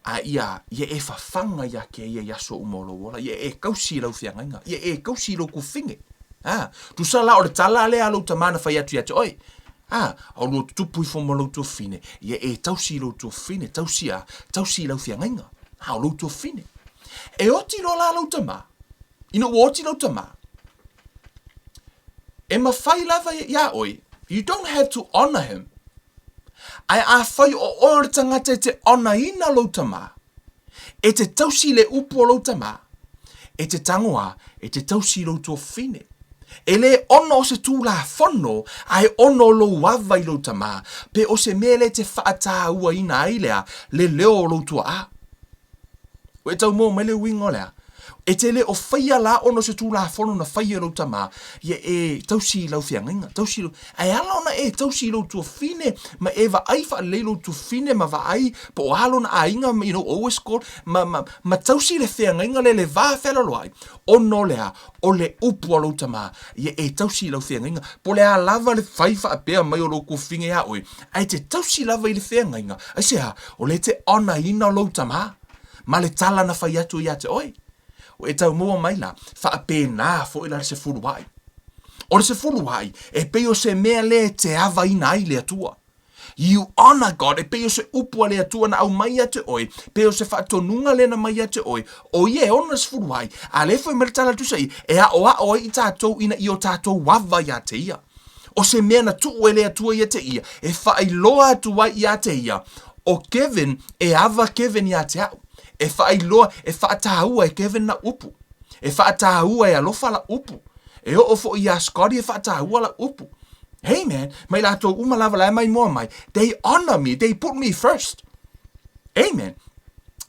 a ia, ia e fafaga iā kēia i aso uma o lou ola, ia e kausi i lau feagaiga, ia e kausi i lou tuafafine. A, tusa la o le tala lea a lou tamā na fai atu iā te oe, A, a o lua tutupu ifo ma lou tuafafine, ia e tausi i lou tuafafine, tausi a, tausi i lau feagaiga, a o lou tuafafine. E oti loa la lou tamā, ina ua oti lou tamā, e mawhai lava iā oe, You don't have to honour him. Ae afai o oe o le tagata e te honour ina lou tama, e te tausi i le upu o lou tama, e te tango a, e te tausi i lou tuafafine. E le ono o se Tulafono, ae ono o lou ava i lou tama, pe o se mea lea e te faatāuaina ai lea le leo o lou tuaa. Ua e tau moa mai le uiga o le a? E te le o faia la ona o se Tulafono na faia e lou tama, ia e tausi i lau feagaiga, tausi i lou... Ae ala ona e tausi i lou tuafafine, ma e vaai faalelei lou tuafafine, ma vaai po o a lona aiga, you know, always call, ma, ma, ma tausi le feagaiga lea i le va fealoaloai, ona o le a? O le upu a lou tama, ia e tausi i lau feagaiga. Po o le a lava le fai faapea mai o lou tuafafine iā oe, ae te tausi lava i le feagaiga. Aisea? O lea e te honour ina lou tama ma le tala na fai atu ia te oe. Ua e tau maua mai la, faapena foi la le sefuluai. O le sefuluai, e pei o se mea lea e te avaina ai le Atua. You honour God, e pei o se upu a le Atua na aumai ia te oe, pei o se faatonuga lea na mai ia te oe, o ia e 60 ai, a lea foi mai le tala tusa i, e aoao ai i tatou ina ia o tatou ava ia te ia. O se mea na tuu e le Atua ia te ia, e faailoa atu ai ia te ia, o Kevin, e ava Kevin ia te au. E faailoa, e faataua e Kevin lau upu. E faataua e Alofa lau upu. E oo foi iā Scotty e faataua lau upu. Hey man, mai latou uma lava la e maimoa mai, they honour me, they put me first. Amen.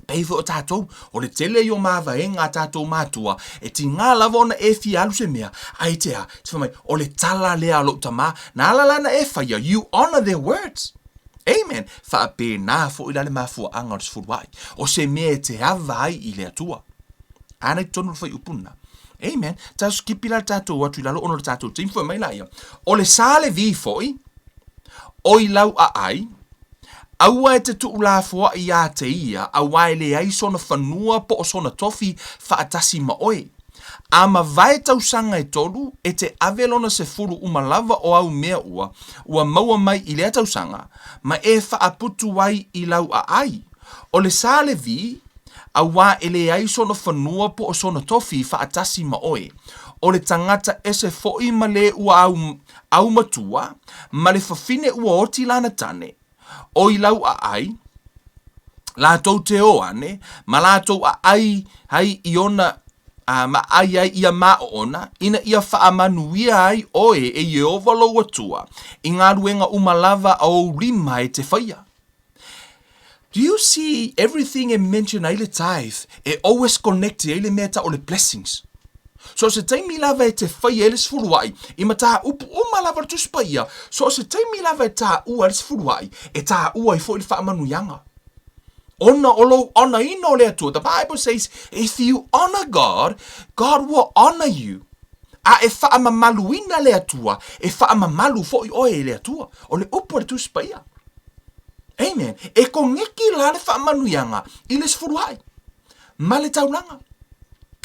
Pei foi o tatou, o le tele ia o mavaega a tatou matua, e tiga lava ona e fia alu se mea, ae te a, te fai mai, o le tala lea a lou tama, na ala la na e faia, you honour their words. Amen. Faapena foi la le mafuaaga o le sefuluai, o se mea e te ava ai i le Atua. Ana i totonu o le fuaiupu lena. Amen. Tatou skipi la le tatou atu i lalo ona o le tatou taimi foi mai laia. O le sa Levi foi, o i lau aai, aua e te tuulafoai iā te ia, auā e leai sona fanua po o sona tofi faatasi ma oe. A mavae tausaga e tolu, e te ave lona sefulu uma lava o au mea ua, ua maua mai i lea tausaga, ma e faaputu ai i lau aai. O le sa Levi, auā e leai sona fanua po o sona tofi faatasi ma oe. O le tagata ese foi ma le ua au, aumatua, ma le fafine ua oti lana tane, o i lau aai, latou te o ane, ma latou aai ai i ona, a, ma ai ai ia maoona, ina ia faamanuia ai oe e Ieova lou Atua, i galuega uma lava a ou lima e te faia. Do you see everything e mention ai le tithe e always connect ai le mea tau o le blessings? So o se taimi lava e te faia ai le sefuluai i mataupu uma lava o le Tusi Paia, so o se taimi lava e taua ai le sefuluai, e taua ai foi le faamanuiaga. Ona o lou honour-ina o le Atua. The Bible says, if you honour God, God will honour you. A e faamamaluina le Atua, e faamamalu foi oe e le Atua. O le upu a le Tusi Paia. Amen. E koneki la le faamanuiaga i le sefuluai ma le taulaga.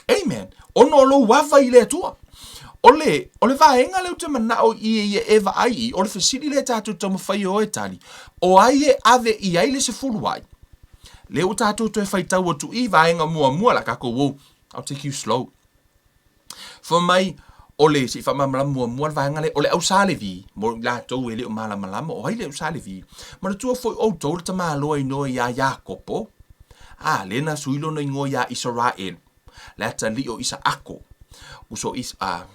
Amen. Ona o lou ava i le Atua. O le, o le vaega lea ou te manao i ia e vaai i, o le fesili lea tatou taumafai e o e tali, o ai e ave i ai le sefuluai? Lea ua tatou toe faitau atu i vaega muamua la tatou o, I'll take you slow. Fai mai, o le, se i faamalamalama muamua le vaega lea, o le au Sa Levi, mo i latou e le o malamalama, o ai le au Sa Levi? Manatua foi outou le tamaloa inoa iā Iakopo, a, lea na sui lona igoa iā Isaraelu, le atalii o Isaako. Uso is, a,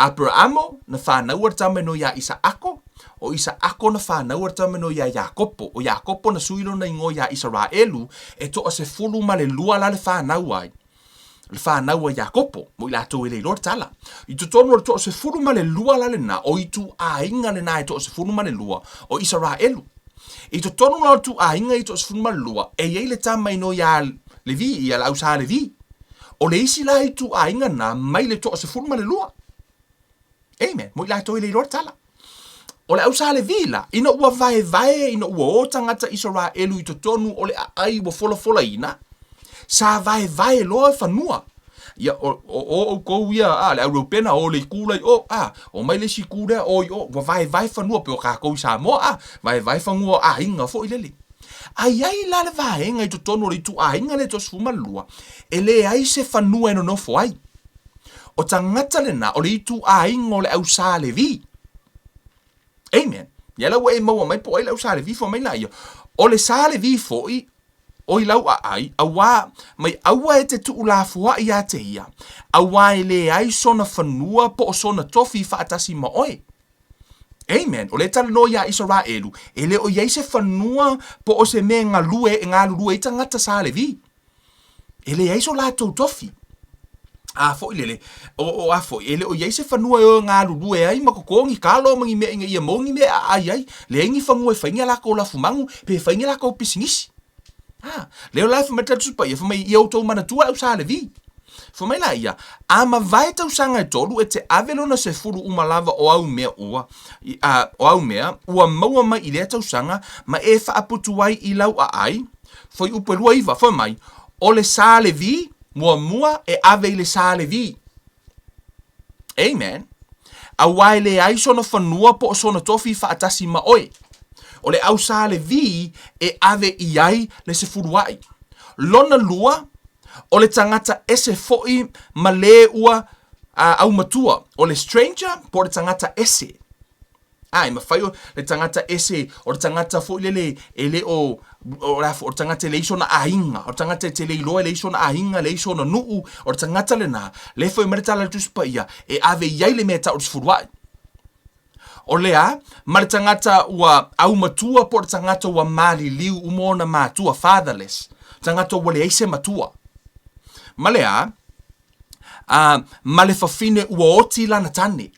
Aperaamo na whānaua le tama inoa iā Isaako, o Isaako na whānaua le tama inoa iā Iakopo, o Iakopo na sui lona igoa iā Isaraelu, e 12 la le whānau ai. le whanau a Iakopo, mo i latou e le iloa le tala. I totonu o le 12 la lena, o ituaiga lena e 12 o Isaraelu. I totonu la o ituaiga e 12, e i ai le tama inoa iā Levi, ia le au sa Levi. O le isi la ituaiga na mai le 12. Amen. Mo i latou e le iloa le tala. O le au sa Levi la, ina ua vaevae, ina ua o tagata Isaraelu i totonu o le aai ua folafolaina, sa vaevae loa fanua. Ia, o, o, o outou ia, a, le au Reupena, o le itu la i o, a, o mai le isi itu lea, o i o, ua vaevae fanua, pei o kākou i Samoa, a, vaevae fanua o aiga foi lele. A i ai la le vaega i totonu o le ituaiga lea e 12, e leai se fanua e nonofo ai. O tagata lena o le ituaiga o le au sa Levi. Amen. Ia la ua e maua mai po o ai le au Sa Levi fai mai laia. O le Sa Levi foi o i lau aai, auā mai aua e te tuulafoai iā te ia, auā e leai sona fanua po o sona tofi faatasi ma oe. Amen. O lea e talanoa iā Isaraelu, e le o i ai se fanua po o se mea e galue, e galulue ai tagata Sa Levi. E leai so latou tofi. A foi lele, o, o a foi, e le o i ai se fanua e o e galulue ai ma totogi kalo ma ni mea ina ia maua ni mea e aai ai. Leai ni fanua e fai ni a latou lafumagu pe fai ni a latou pisinisi. A, lea la e fai mai le Tala Paia, fai mai, ia outou manatua le au Sa Levi. Fai mai laia, a mavae tausaga e tolu e te ave lona sefulu uma lava o au mea ua, a, o au mea ua maua mai i lea tausaga ma e faaputu ai i lau aai, Fuaiupu e 29, fai mai, O le Sa Levi muamua e ave i le Sa Levi. Amen. Auā e leai sona fanua po o sona tofi faatasi ma oe. O le au Sa Levi e ave i ai le sefuluaʻi. Lona lua, o le tagata ese foi ma le ua aumatua, o le stranger po o le tagata ese. Ā, e mafai o le tagata ese, o le tagata foi lele e le o, o le a foi, o le tagata e leai sona aiga, o le tagata e te le iloa e leai sona aiga, leai sona nuu, o le tagata lena, lea e fai mai le tala a le Tusi Paia, e ave i ai le mea e tau o le sefuluaʻi. O le a? Ma le tagata ua aumatua po o le tagata ua maliliu uma ona matua, fatherless, tagata ua leai se matua. Ma le a? A, ma le fafine ua oti lana tane.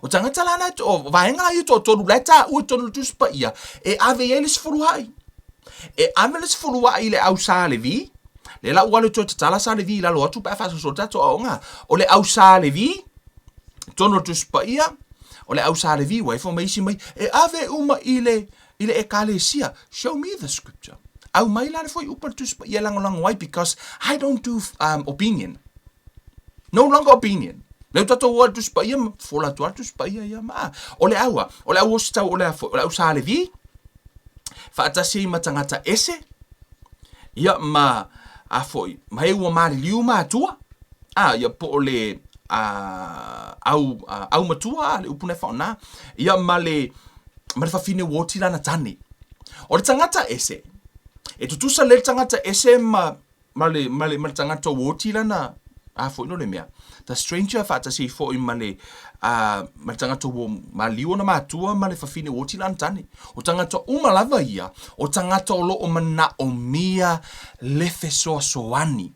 O tagata la na, o vaega la ia toatolu la e taua i totonu o le Tusi Paia, e ave i ai le sefuluaʻi. E ave le sefuluaʻi i le au Sa Levi, lea la ua alu e toe tatala Sa Levi i lalo atu pe a faasolosolo tatou aoga. O le au Sa Levi, totonu o le Tusi Paia, o le au Sa Levi, ua ifo mai isi mai, e ave uma i le i le Ekalesia, show me the scripture. Aumai la le fuaiupu a le Tusi Paia e lagolago ai because I don't do um, opinion. No longer opinion. Lea ua tatou o i le Tusi Paia ma fofola atu lava le Tusi Paia ia ma. O le au a, o le au ositau o le a foi, o le au Sa Levi, faatasi ai ma tagata ese, ia ma a foi, ma e ua maliliu matua, a, ia po o le a, au, a, au matua, a, le upu na e faaaoga, ia ma le, ma le fafine ua oti lana tane. O le tagata ese, e tutusa lelei le tagata ese ma, ma le, ma le, ma le tagata ua oti lana, a foi no le mea, the stranger faatasi ai foi ma le, a, ma le tagata ua maliu ona matua ma le fafine ua oti lana tane. O tagata uma lava ia, o tagata o lo o manaomia le fesoasoani.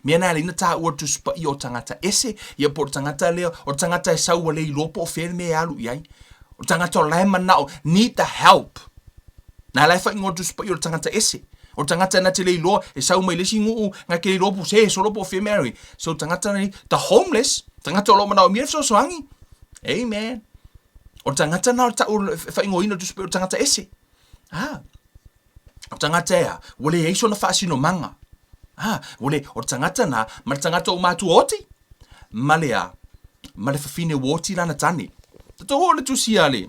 Mea na e ala ai ona taua le Tusi Paia o tagata ese, ia po o le tagata lea, o le tagata e sau ua le iloa po o fea le mea e alu i ai. O le tagata o la e manao, need the help. Na la e faaigoa le Tusi Paia o le tagata ese. O le tagata na te le iloa, e sau mai le isi nuu, na te le iloa po o se e solo po o fea mea e alu i ai. So tagata nei, the homeless, tagata o lo o manaomia le fesoasoani. Amen. O le tagata na o le tau, e faaigoaina le Tusi Paia o le tagata ese. Ah. O le tagata e a? Ua leai sona faasinomaga. A, ua le, o le tagata na, ma le tagata o matua oti, ma le a, ma le fafine ua oti lana tane. Tatou oo le tusi a le,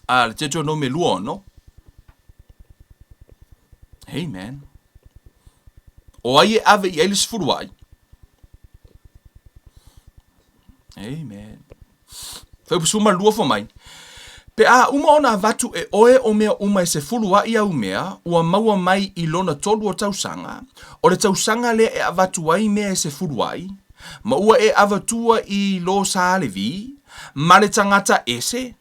a le Deuteronome 26. Hey man. O ai e ave i ai le sefuluaʻi? Amen. Fuaiupu 12 fai mai, Pe a uma ona avatu e oe o mea uma e sefuluaʻi au mea ua maua mai i lona tolu o tausaga, o le tausaga lea e avatu ai mea e sefuluaʻi, ma ua e avatua i lo Sa Levi, ma le tagata ese,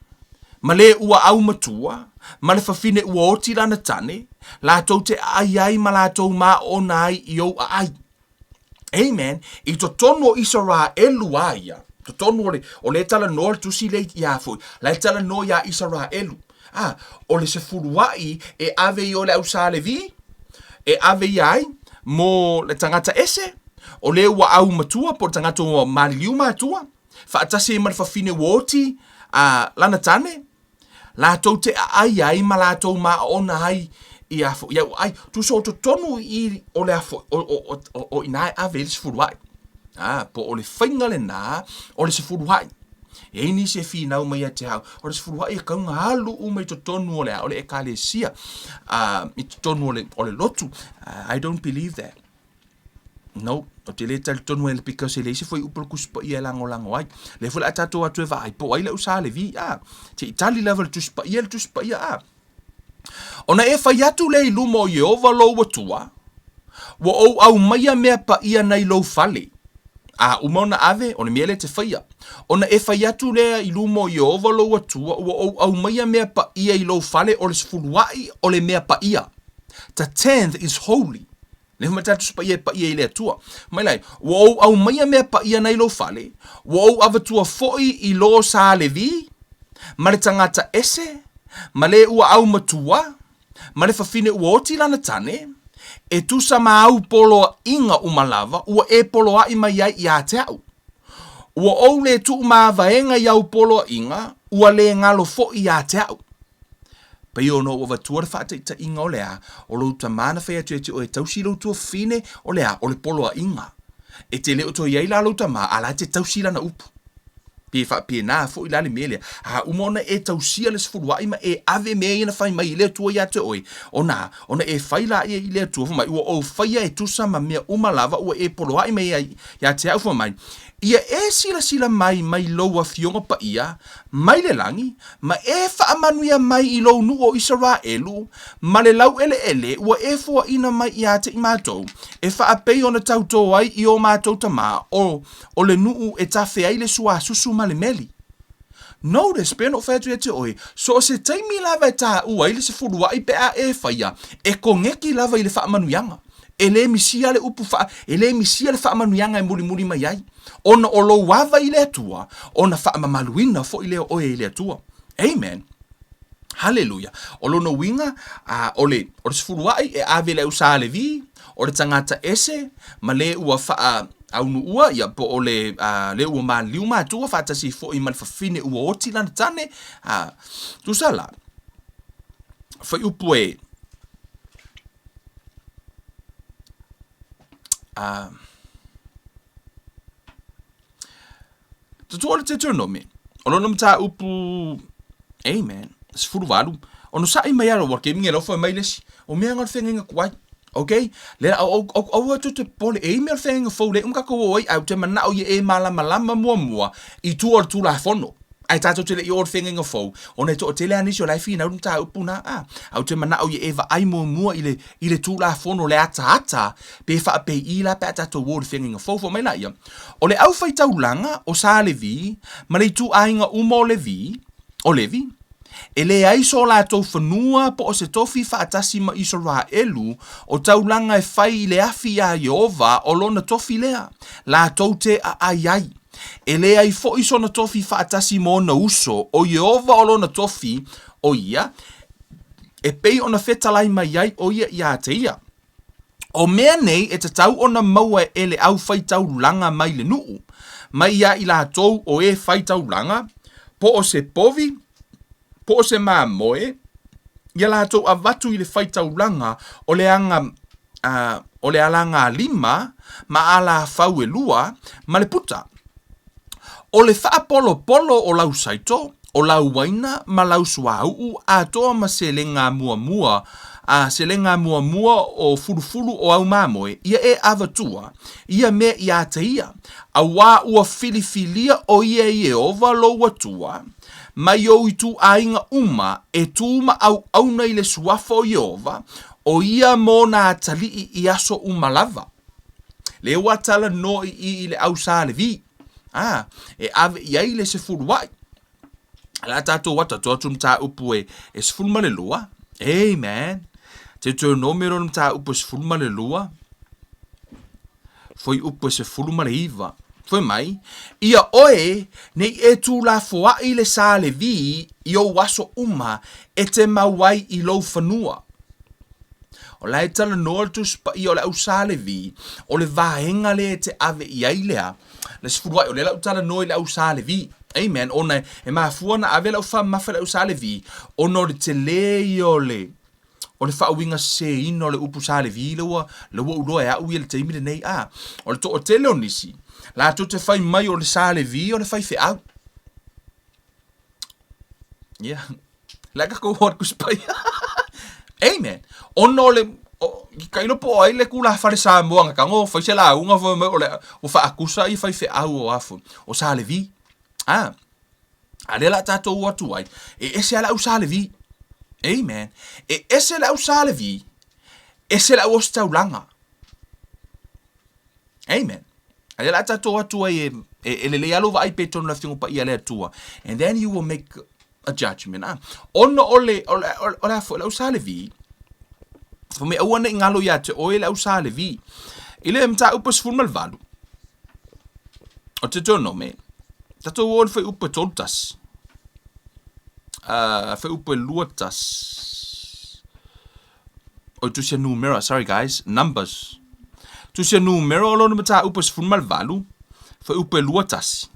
ma le ua aumatua, ma le fafine ua oti lana tane, latou te aai ai ma latou māona ai i ou aai. Amen. I totonu o Isaraelu a ia, totonu o le, o lea e talanoa le tusi lea ia foi, la e talanoa iā Isaraelu. A, o le sefuluaʻi e ave i o le au Sa Levi, e ave ia ai mo le tagata ese, o le ua au matua po o le tagata ua maliliu matua, faatasi ai ma le fafine ua oti a lana tane, Latou te aai ai ma latou māona ai i a foi au ai. Tusa o totonu i o le a foi, o, o, o, o, o inā e ave ai le sefuluaʻi. A, po o le faiga lenā o le sefuluaʻi. E i ai nisi e finau mai ia te au, o le sefuluaʻi e kau ona alu uma i totonu o le a, o le Ekalesia, a, i totonu o le, o le lotu. I don't believe that. No, ou te le talitonu ai because e leai se fuaiupu o le Tusi Paia e lagolago ai. Lea foi o le a tatou atu e vaai po o ai le au Sa Levi, a. Se i tali lava le Tusi Paia le Tusi Paia, a. Ona e fai atu lea i luma o Ieova lou Atua, Ua ou aumaia mea paia nai lou fale. A uma ona ave, o le mea lea e te faia. Ona e fai atu lea i luma o Ieova lou Atua, Ua ou aumaia mea paia i lou fale, o le sefuluaʻi o le mea paia. The tenth is holy. Lea fai mai le Tusi Paia e paia i le Atua. Mai lai, ua ou aumaia mea paia nai lou fale, ua ou avatua foi i lo sa Levi, ma le tagata ese, ma le ua aumatua, ma le fafine ua oti lana tane, e tusa ma au poloaiga uma lava ua e poloai mai ai ia te au. Ua ou le tuumavaega i au poloaiga, ua le galo foi ia te au. Pei ona ou avatua le faataitaiga o le a, o lou tama na fai atu ia te oe e tausi lou tuafafine, o le a, o le poloaiga. E te le o toe i ai la lou tama, a la e te tausi lana upu. Pe faapena foi la le mea lea, a uma ona e tausia le sefuluai ma e ave mea ia na fai mai e le Atua ia te oe, ona a, ona e fai laia i le Atua, fai mai, ua ou faia e tusa ma mea uma lava ua e poloai mai ai ia te au, fai mai, Ia e silasila mai mai lou Afioga Paia mai le lagi, ma e faamanuia mai i lou nuu o Isaraelu, ma le laueleele ua e foaina mai ia te i matou, e faapei ona tautō ai i o matou tama, o, o le nuu e tafe ai le suasusu ma le meli. Notice, pei ona ou fai atu ia te oe, so o se taimi lava e taua ai le sefuluaʻi pe a e faia, e koneki lava i le faamanuiaga. E le misia le upu faa, e le misia le faamanuiaga e mulimuli mai ai, ona o lou ava i le Atua, ona faamamaluina foi lea o oe e le Atua. Amen. Haleluia. O lona uiga, a, o le, o le sefuluaʻi e ave i le au sa Levi, o le tagata ese, ma le ua faa aunuua, ia, po o le, a, le ua maliliu matua faatasi foi ma le fafine ua oti lana tane, a, tusa la, fuaiupu e, A, Tutua o le Deuteronomy, o lona mataupu, amen, 18, onosai mai ala ua kemi nge mai le isi, o mea nga o le feagaiga tuai. Ok? Le au au au atu te popole, e i mea o le feagaiga fou le uma tatou o ai, ae ou te manao ia e malamalama muamua i tua o le Tulafono. Ae tatou te le i oo i le feagaiga fou, ona e toatele lava nisi o la e finau le mataupu na, a. Ae ou te manao ia e vaai muamua i le, i le Tulafono, le ataata, pe faapei la pe a tatou o i le feagaiga fou. Fai mai laia, O le aufaitaulaga o sa Levi ma le ituaiga uma o Levi, o Levi, e leai so latou fanua po o se tofi faatasi ma Isaraelu, o taulaga e fai i le afi iā Ieova o lona tofi lea, latou te aai ai. E leai foi sona tofi faatasi ma ona uso, o Ieova o lona tofi, o ia, e pei ona fetalai mai ai o ia iā te ia. O mea nei e tatau ona maua e le aufaitaulaga mai le nuu, mai iā i latou o e faitaulaga, po o se povi, po o se mamoe, ia latou avatu i le faitaulaga o le aga, a, o le alagalima ma alafau e lua, ma le puta. O le faapolopolo o lau saito, o lau uaina ma lau suauu atoa ma selega muamua, a selega muamua o fulufulu o au mamoe, ia e avatua ia mea iā te ia, auā ua filifilia o ia e Ieova lou Atua, mai ou ituaiga uma e tū ma auauna i le suafa o Ieova, o ia mo nā atalii i aso uma lava. Lea ua talanoa i i i le au sa Levi, a, e ave i ai le sefuluaʻi. Le a tatou ata to atu mataupu e, e 12. Amen. Deuteronomio lona mataupu e 12. Fuaiupu e 19. Fai mai, ia oe nei e tūlafoaʻi le sa Levi i ou aso uma e te mau ai i lou fanua. O la e talanoa le Tusi Paia o le au sa Levi, o le vaega lea e te ave i ai lea, le sefuluaʻi, o lea la ou talanoa i le au sa Levi. Amen. Ona e mafua ona ave lau faamamafa i le au sa Levi, ona o le tele ia o le, o le faauiga seseina o le upu sa Levi lea ua, lea ua ou iloa e au ia i le taimi lenei. A, o le toatele o nisi, latou te fai mai o le sa Levi o le faifeau. Yeah. Like a ko hot kuspai. Amen. Ona o le o, Tailo po o ai le tulafale Samoa na tago fai se lauga fai mai o le ua faakusa ia faifeau o a foi o Sa Levi. A, a lea o le a tatou o atu ai, e ese lava le au Sa Levi. Amen. E ese le au Sa Levi, ese le au ositaulaga. Amen. A lea o le a tatou o atu ai e, e, e lelei lava lou vaai pea i totonu o le Afioga Paia a le Atua. And then you will make a judgment. Ah, ona o le, o le, o le, o le au Sa Levi, fai mai aua ne i galo ia te oe le au Sa Levi. I le mataupu 18, o Deuteronome, tatou o i le fuaiupu e 31. Fuaiupu e 21. O tusi a numera, sorry guys, numbers. Tusi a numera o lona mataupu e 18, fuaiupu e 21.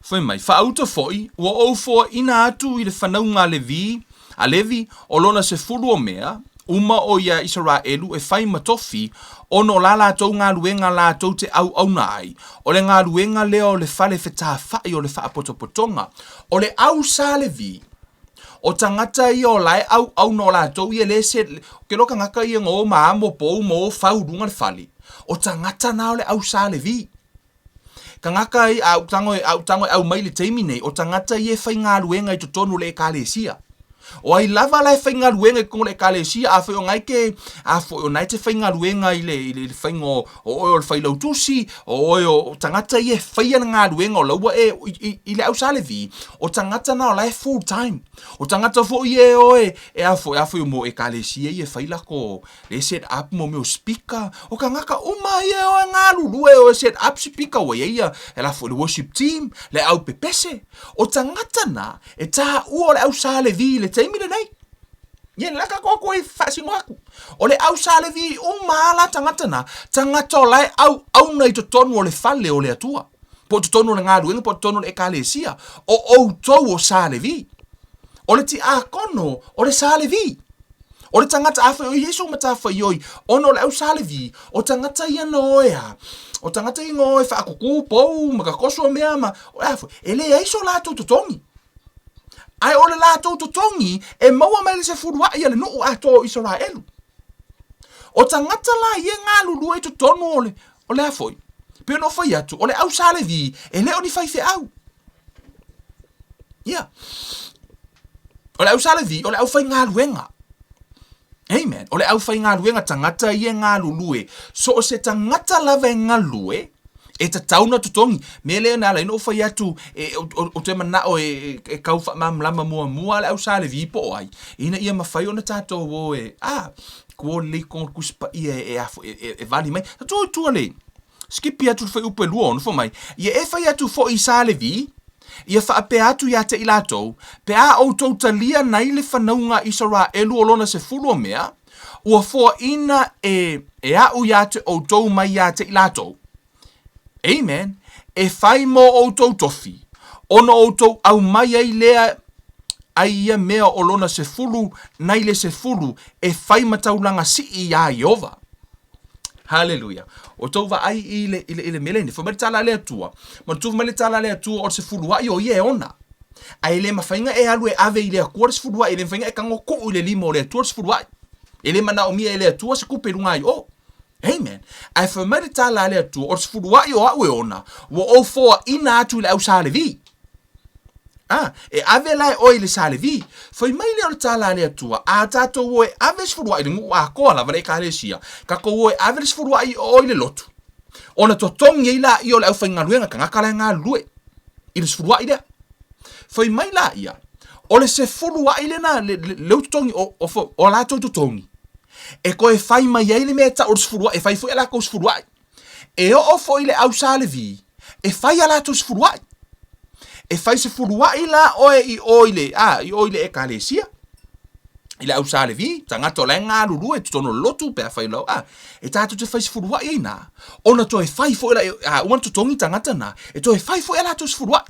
Fai mai, Faauta foi, ua ou foaina atu i le fanauga a Levi, a Levi, o lona sefulu o mea, uma o ia Isaraelu e fai ma tofi, ona o la latou galuega latou te auauna ai, o le galuega lea o le fale fetafai o le faapotopotoga, o le au sa Levi, o tagata ia o la e auauna o latou ia le se, ke loa tagata ia na o ma amo pou ma o fau i luga le fale, o tagata na o le au sa Levi. Tagata ia, a ou tago e, a ou tago e aumai i le taimi nei, o tagata ia e faigaluega i totonu o le Ekalesia. O ai lava la e faigaluega i totonu o le Ekalesia, afai o na e te, afai o na e te faigaluega i le, i le, i le faiga o, o oe o le failautusi, o oe o, o tagata ia e faia le galuega o la ua e, i, i, i le au Sa Levi, o tagata na o la e full time. O tagata foi ia e o e, e afai, afai o mo Ekalesia ia e fai lako, Le set up mo mea o speaker, o kangaka uma ia e o e galulue e o e set up speaker ua iai ia e lafo i le worship team, le au pepese. O tagata na e taua o le au Sa Levi i le taimi lenei. Ia le laka koa koe faasino aku. O le au Sa Levi uma a la tagata na, tagata o la e auauna i totonu o le fale o le Atua. Po o totonu o le galuega, po o totonu o le ekalesia. O outou o Sa Levi. O le tiakono o le Sa Levi. O le tagata, afai o Iesu matafaioi, ona o le au Sa Levi, o tagata ia na oe a, o tagata ia na oe faakukū pou ma katoso mea ma, o le a foi, e leai so latou totogi. Ae o le latou totogi e maua mai le sefuluaʻi a le nuu atoa o Isaraelu. O tagata la ia e galulue i totonu o le, o le a foi, pei ona ou fai atu, o le au Sa Levi, e le o ni faifeau. Ia. O le au Sa Levi, o le aufaigaluega. Amen. O le aufaigaluega tagata ia e galulue. So o se tagata lava e galue, e tatau ona totogi. Mea lea na ala ai ona ou fai atu, e, o, o, o te manao e, e, e kau faamalamalama muamua le au Sa Levi po o ai, ina ia mafai ona tatou o e, a, kuo lelei totonu o le Tusi Paia e, e, e, e, e vali mai. Tatou i tua le, Skipi atu le fuaiupu e 26 fai mai, Ia e fai atu foi i Sa Levi, ia faapea atu ia te i latou, Pe a outou talia nai le fanauga a Isaraelu o lona sefulu o mea, ua foaina e, e aʻu ia te outou mai ia te i latou. Amen. E fai mo outou tofi, ona outou aumai ai lea ai ia mea o lona sefulu nai le sefulu e fai ma taulaga sii iā Ieova. Haleluia. O tou vaai i le, i le, i le mea lenei, fai mai le tala a le Atua, manatua fai mai le tala a le Atua o le sefuluai o ia e ona. Ae e le mafai na e alu e ave i le Atua le sefuluai, e le mafai na e tago tuu i le lima o le Atua le sefuluai. E le manaomia e le Atua se tupe i luga ai o. Amen. Ae fai mai le tala a le Atua, o le sefuluai o a'u e ona, ua ou foaina atu i le au Sa Levi. A, e ave la e oe i le Sa Levi. Fai mai lea o le tala a le Atua, a tatou o e ave sefuluai i le nuu atoa lava le Ekalesia, tatou o e ave le sefuluai i o i le lotu, ona totogi ai laia o le aufaigaluega, tagata la e galulue i le sefuluai lea. Fai mai laia, o le sefuluai lena, le, le, leu totogi, o, o, o latou totogi, e toe fai mai ai le mea e tau o le sefuluai, e fai foi a latou sefuluai. E oo foi le au Sa Levi e fai a latou sefuluai. E fai sefuluai la oe i o i le, a, i o i le Ekalesia, i le au Sa Levi, tagata o la e galulue i totonu o le lotu pe afai lau, a, e tatou te fai sefuluai ai na, ona toe fai foi la, a uma ona totogi tagata na, e toe fai foi a latou sefuluai.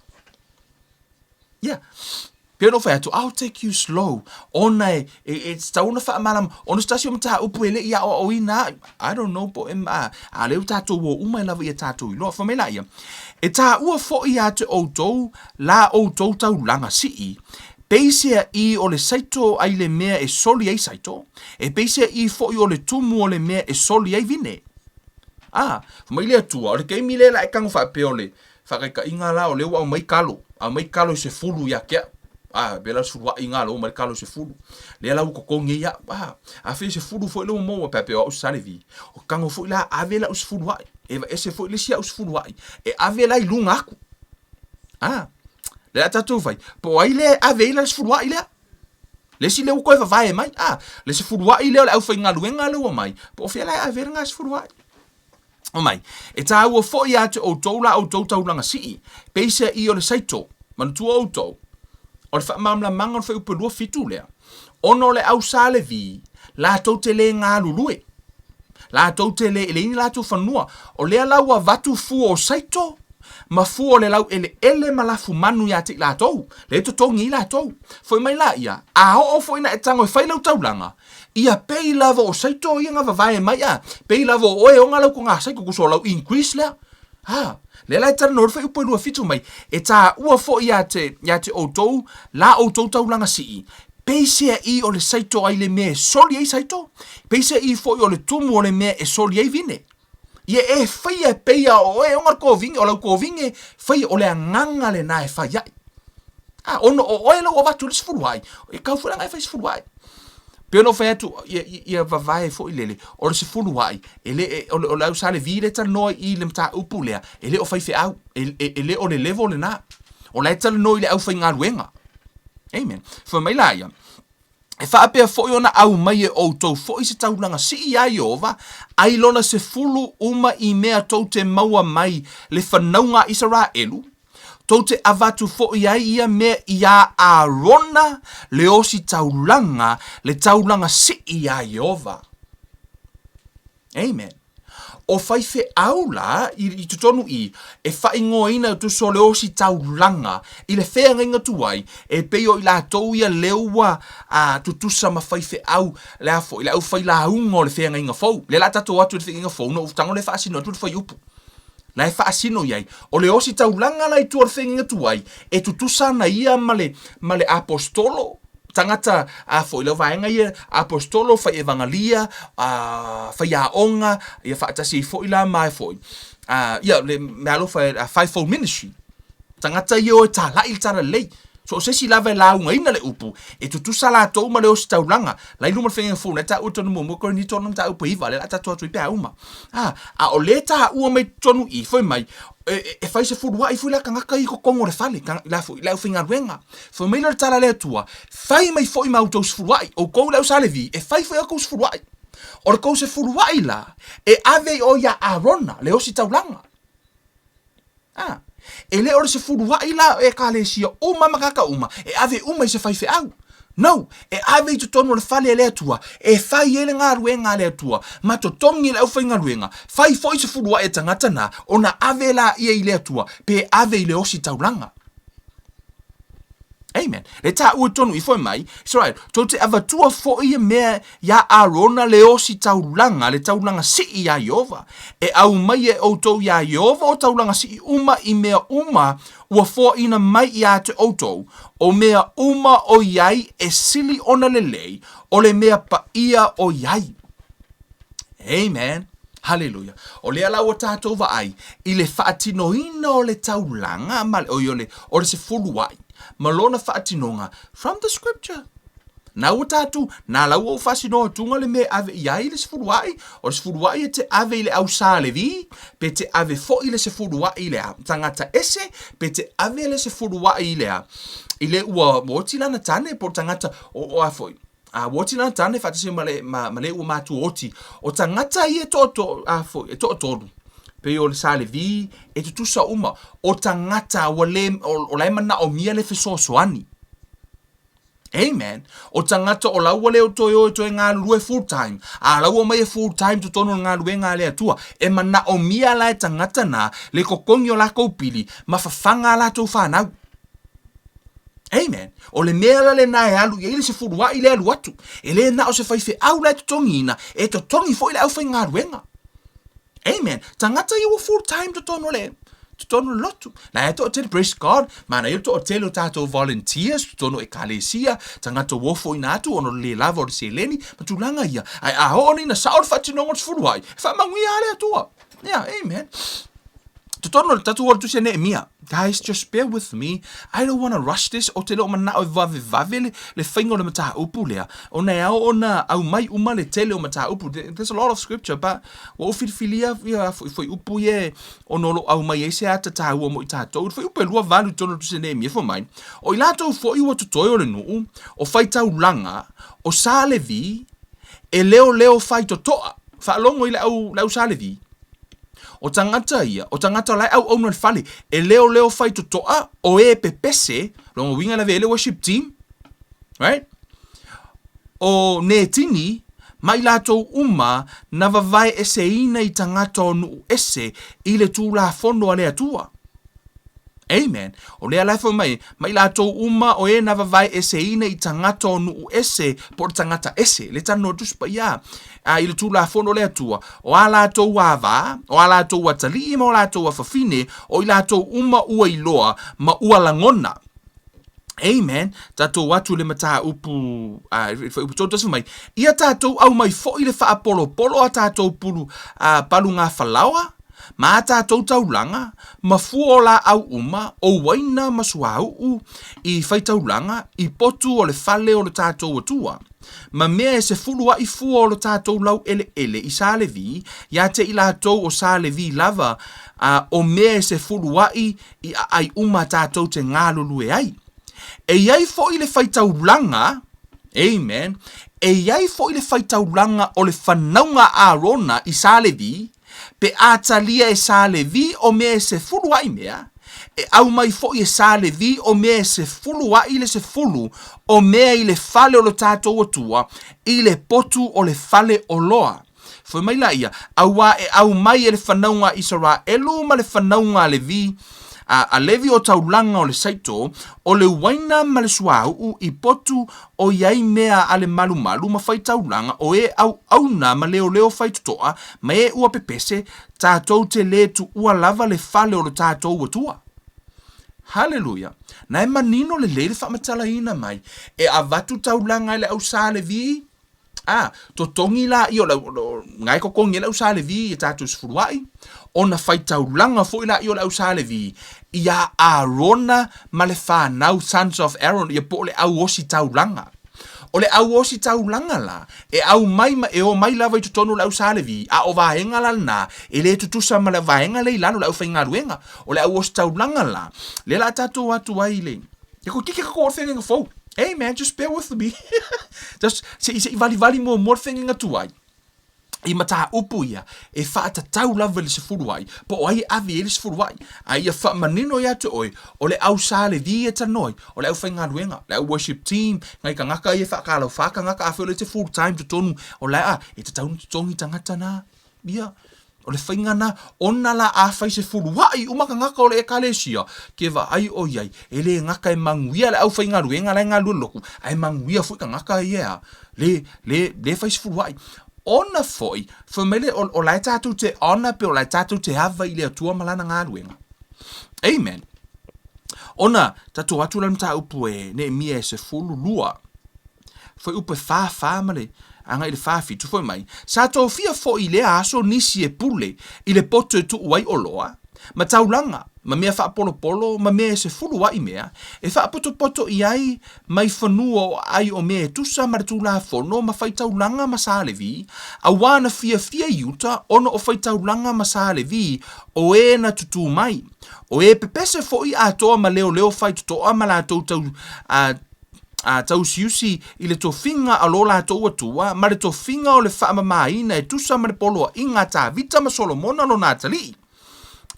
Ia. Pei ona ou fai atu, I'll take you slow, ona e, e, e tatau ona faamalamalama, ona o se tasi o mataupu e le i aoaoina ai, I don't know po o a, a lea ua tatou o uma lava ia tatou iloa. Fai mai laia, E taua foi ia te outou la outou taulaga sii, Peiseaʻi o le saito ai le mea e soli ai saito, e peiseaʻi foi o le tumu o le mea e soli ai vine. A, fai mai le Atua, o le taimi lea la e tago faapea o le faataitaiga la o lea ua aumai kalo, aumai kalo e sefulu ia te au. A, pei la o le sefulu a'i galo mai le kalo e sefulu. Lea la ua totogi ai au. A, afai e sefulu foi lea ua maua pe a pei o au se Salevi, o tago foi la ave lau sefulu a'i, e aveese foi le isi au sefulu a'i, e ave la i luga atu. A, lea a tatou fai, po o ai lea e ave ai la le sefulu a'i lea? Le isi lea ua toe vavae mai, a, le sefulu a'i lea o le aufaigaluega lea ua mai, po o fea la e ave ai lena sefulu a'i? Omai, e tāua foi ia te outou la outou taulaga sii, peiseai o le saito, manatua outou, o le faamalamalamaga o le fuaiupu e 27 lea, ona o le au Sa Levi, latou te le galulue, latou te le, e leai ni latou fanua, o lea la ua avatu fua o saito, ma fua o le laueleele ma lafumanu ia te i latou, lea e totogi ai latou. Foi mai laia, a oo foi ina e tago e fai lau taulaga, Ia pei lava o saito ia na vavae mai a pei lava o oe ona lau toga saito tusa o lau increase lea. Ha, lea la e talanoa le fuaiupu e 27 mai, e taua foi ia te, ia te outou la outou taulaga sii, peiseai o le saito ai le mea e soli ai saito, peiseai foi o le tumu o le mea e soli ai vine. Ia e faia e pei a o oe ona le kovine, o lau kovine, faia, o le agaga lena e fai ai. A, ona o oe lea ua avatu i le sefulu a'i, e kau foi la ona e fai sefulu a'i. Pei ona ou fai atu, ia, ia vavae foi lele, o le sefulu a'i, e le, e, o le, o le au Sa Levi lea e talanoa i le mataupu lea, e le o faifeau, e, e, e le o le level lena. O la e talanoa i le aufaigaluega. Amen. Fai mai la ia, E faapea foi ona aumai e outou foi se taulaga sii iā Ieova, ai lona sefulu uma i mea tou te maua mai le fanauga a Isaraelu, tou te avatu foi ai ia mea iā Arona le ositaulaga, le taulaga sii iā Ieova. Amen. O faifeau la i totonu i e faaigoaina e tusa o le ositaulaga i le feagaiga tuai e pei o i latou ia lea ua tutusa ma faifeau le a foi le aufailauga o le feagaiga fou. Lea la tatou o atu i le feagaiga fou ona ou tago lea e faasino atu le fuaiupu la e faasino i ai. O le ositaulaga la i tua o le feagaiga tuai e tutusa ana ia ma le ma le aposetolo tagata a foi lau vaega ia aposetolo, fai evangalia, a faiaoga, ia faatasi ai foi la ma foi a ia le meaalofa a fivefold ministry. Tagata ia o e talai le talalelei. So o se isi lava e laugaina le upu, e tutusa latou ma le ositaulaga, la i luma o le feagaiga fou, na e taua i totonu muamua Korinito ona mataupu e iva, lea o le a tatou atu ai pe a uma. A, a o lea e taua mai totonu i, fai mai, e, e fai sefuluai foi la tagata i totonu o le fale, la foi, le aufaigaluega. Fai mai lea o le tala a le Atua, Fai mai foi ma outou sefuluai, outou le au Sa Levi, e fai foi a outou sefuluai. O le tou sefuluai la, e ave i o iā Arona, le ositaulaga. A, e le o le sefuluai la o Ekalesia uma ma tagata uma, e ave uma i se faifeau. No, e ave i totonu o le fale a le Atua, e fai ai le galuega a le Atua, ma totogi e le aufaigaluega, fai foi sefuluai a tagata na, ona ave laia i le Atua, pe ave i le ositaulaga. Amen. Le taua tonu i foi mai, Israel, tou te avatua foi ia mea iā Arona le ositaulaga, le taulaga sii iā Ieova. E aumai e outou iā Ieova o taulaga sii uma i mea uma ua foaina mai iā te outou, o mea uma o i ai e sili ona lelei, o le mea paia o i ai. Amen. Haleluia. O lea la ua tatou vaai i le faatinoina o le taulaga ma le, oi, o le, o le sefuluai ma lona faatinoga from the scripture. Na ua tatou, na la ua ou faasinoa atuga le mea e ave i ai le sefuluai, o le sefuluai e te ave i le au Sa Levi, pe te ave foi le sefuluai i le a tagata ese, pe te ave le sefuluai i le a, i le ua oti lana tane po o le tagata o, o a foi, A ua oti lana tane faatasi ma le, ma, ma le ua matua oti. O tagata ia e toato, a foi, e toatolu, pei o le Sa Levi, e tutusa uma. O tagata ua le, o, o la e manaomia le fesoasoani. Amen. O tagata o la ua le o toe o e toe galulue full time, a la ua omai e full time totonu o le galuega a le Atua. E manaomia la e tagata na le totogi o lakou pili ma fafaga a latou fanau. Amen. O le mea la lena e alu i ai le sefuluai le alu atu. E le na o se faifeau la e totogiina, e totogi foi le aufaigaluega. Amen. Tagata ia ua full time totonu o le Totonu o le lotu. La e toatele, praise God, manaia le toatele o tatou volunteers totonu o ekalesia, tagata ua ofoina atu ona o le le lava o le seleni ma tulaga ia. Ae a oo nei ina sao le faatinoga o le sefuluai, e faamanuia lava le Atua. Yeah, amen. Totonu o le tatou ola tusi a Neemia. Guys, just bear with me. I don't want to rush this. Ou te le o manao e vavevave le, le faiga o le mataupu lea. Ona e ao ona aumai uma le tele o mataupu. There's a lot of scripture, but ua ou filifilia ia fuaiupu ia ona o lo o aumai ai se ata taua mo i tatou. I le fuaiupu e 28 i totonu o le tusi a Neemia, fai mai, O i latou foi ua totoe o le nuu, o faitaulaga, o Sa Levi, e leoleo faitotoa, faalogo i le au, le au Sa Levi, o tagata ia, o tagata la e auauna i le fale, e leoleo faitotoa, o e pepese, lona uiga e lavea ai le worship team, right? O Netini ma i latou uma na vavae eseina i tagata o nuu ese i le Tulafono a le Atua. Amen. O lea la e fai mai, ma i latou uma o e na vavae eseina i tagata o nuu ese po o le tagata ese, le talanoa Tusi Paia a i le Tulafono a le Atua, o a latou ava, o a latou atalii ma o latou afafine, o i latou uma ua iloa ma ua lagona. Amen. Tatou atu i le mataupu, a, i le fuaiupu 31 mai, ia tatou aumai foi le faapolopolo a tatou pulu, a, palugafalaoa, ma a tatou taulaga, ma fua o laau uma, o uaina ma suauu, i faitaulaga, i potu o le fale o lo tatou Atua, ma mea e sefulu aʻi fua o lo tatou laueleele i Sa Levi, ia te i latou o Sa Levi lava, a, o mea e sefulu aʻi i aai uma tatou te galulue ai. E i ai foi le faitaulaga, amen, e i ai foi le faitaulaga o le fanauga a Arona i Sa Levi, pe a talia e Sa Levi o mea e sefulu aʻi mea, e aumai foi e Sa Levi o mea e sefulu aʻi le sefulu o mea i le fale o lo tatou Atua, i le potu o le fale oloa. Fai mai laia, Auā e aumai e le fanauga a Isaraelu ma le fanauga a Levi, a, a Levi o taulaga o le saito, o le uaina ma le suauu i potu o i ai mea a le malumalu ma faitaulaga o e auauna ma leoleo faitotoa ma e ua pepese, tatou te lē tuua lava le fale o lo tatou Atua. Haleluia! Na e manino lelei le faamatalaina mai, e avatu taulaga e le au Sa Levi, A, totogi laia o le au, na e totogi ai le au Sa Levi i a tatou sefuluai, ona faitaulaga foi laia o le au Sa Levi ia Arona ma le fanau, sons of Aaron, ia po o le au ositaulaga. O le au ositaulaga la, e aumai ma e omai lava i totonu o le au Sa Levi, a o vaega la lena, e le tutusa ma le vaega lea i lalo, le aufaigaluega. O le au ositaulaga la, lea la a tatou atu ai i le, E koe keke katoa o le whengenga fou. Hey man, just bear with me. Just, se i, se i valivali muamua le whengenga tuai. I mataupu ia, e whaatatau lava i le sefulu ai, po o ai e ave i ai le sefulu ai. A ia whaamanino ia te oe, o le au Sa Levi e talanoa ai, o le aufaigaluega, le au worship team, ngai tagata ia e whaakalauwha tagata, afai o le te full time totonu, o la e a, e tatau ona totogi tagata na. Ia, o le faiga na, ona la afai sefuluai uma tagata o le Ekalesia, ke vaai o i ai, e le gata e manuia le aufaigaluega la e galulue i le lotu, ae manuia foi tagata ia e a, le, le, le fai sefuluai. Ona foi, fai mai le, o, o la e tatou te honour pe o la e tatou te ava i le Atua ma Lana galuega. Amen. Ona, tatou atu la le mataupu e Neemia e 12. Fuaiupu e 44 ma le agai i le 47, fai mai, Sa tofia foi i lea aso nisi e pule i le poto e tuu ai oloa, ma taulaga, ma mea faapolopolo, ma mea e sefulu aʻi mea, e faapotopoto i ai mai fanua o aai o mea e tusa ma le Tulafono ma faitaulaga ma Sa Levi, auā na fiafia i uta ona o faitaulaga ma Sa Levi o e na tutū mai, o e pepese foi atoa ma leoleo faitotoa ma latou tau, a, a tausiusi i le tofiga a lo latou Atua ma le tofiga o le faamamaina e tusa ma le poloaiga a Tavita ma Solomona lona atalii.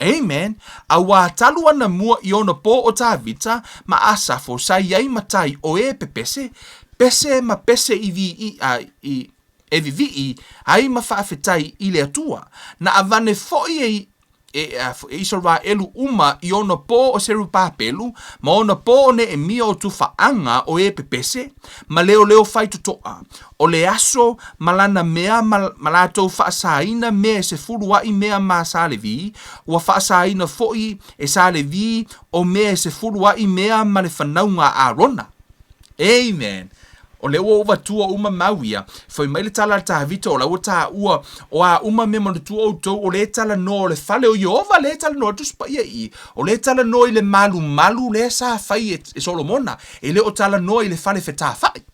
Amen. Auā talu ana mua i ona pō o Tavita ma Asafo sa i ai matai o e pepese, pese ma pese i vi i, a, i, e vivii ai ma faafetai i le Atua. Na avane foi e. e, e Isaraelu uma i ona pō o Serubabelu ma ona pō o Neemia o Tufaaga o e pepese ma leoleo faitotoa, o le aso ma lana mea ma, ma latou faasaina mea e sefulu aʻi mea ma sa Levi, ua faasaina foʻi e sa Levi o mea e sefulu aʻi mea ma le fanauga a Arona. Amen. O lea ua ou avatua uma mau ia. Fai mai le tala a Tavita o la ua taua o a uma mea manatua outou o lea e talanoa o le fale o Ieova lea e talanoa le Tusi Paia i i. O lea e talanoa i le malumalu lea sa fai e, e Solomona. E le o talanoa i le fale fetafai.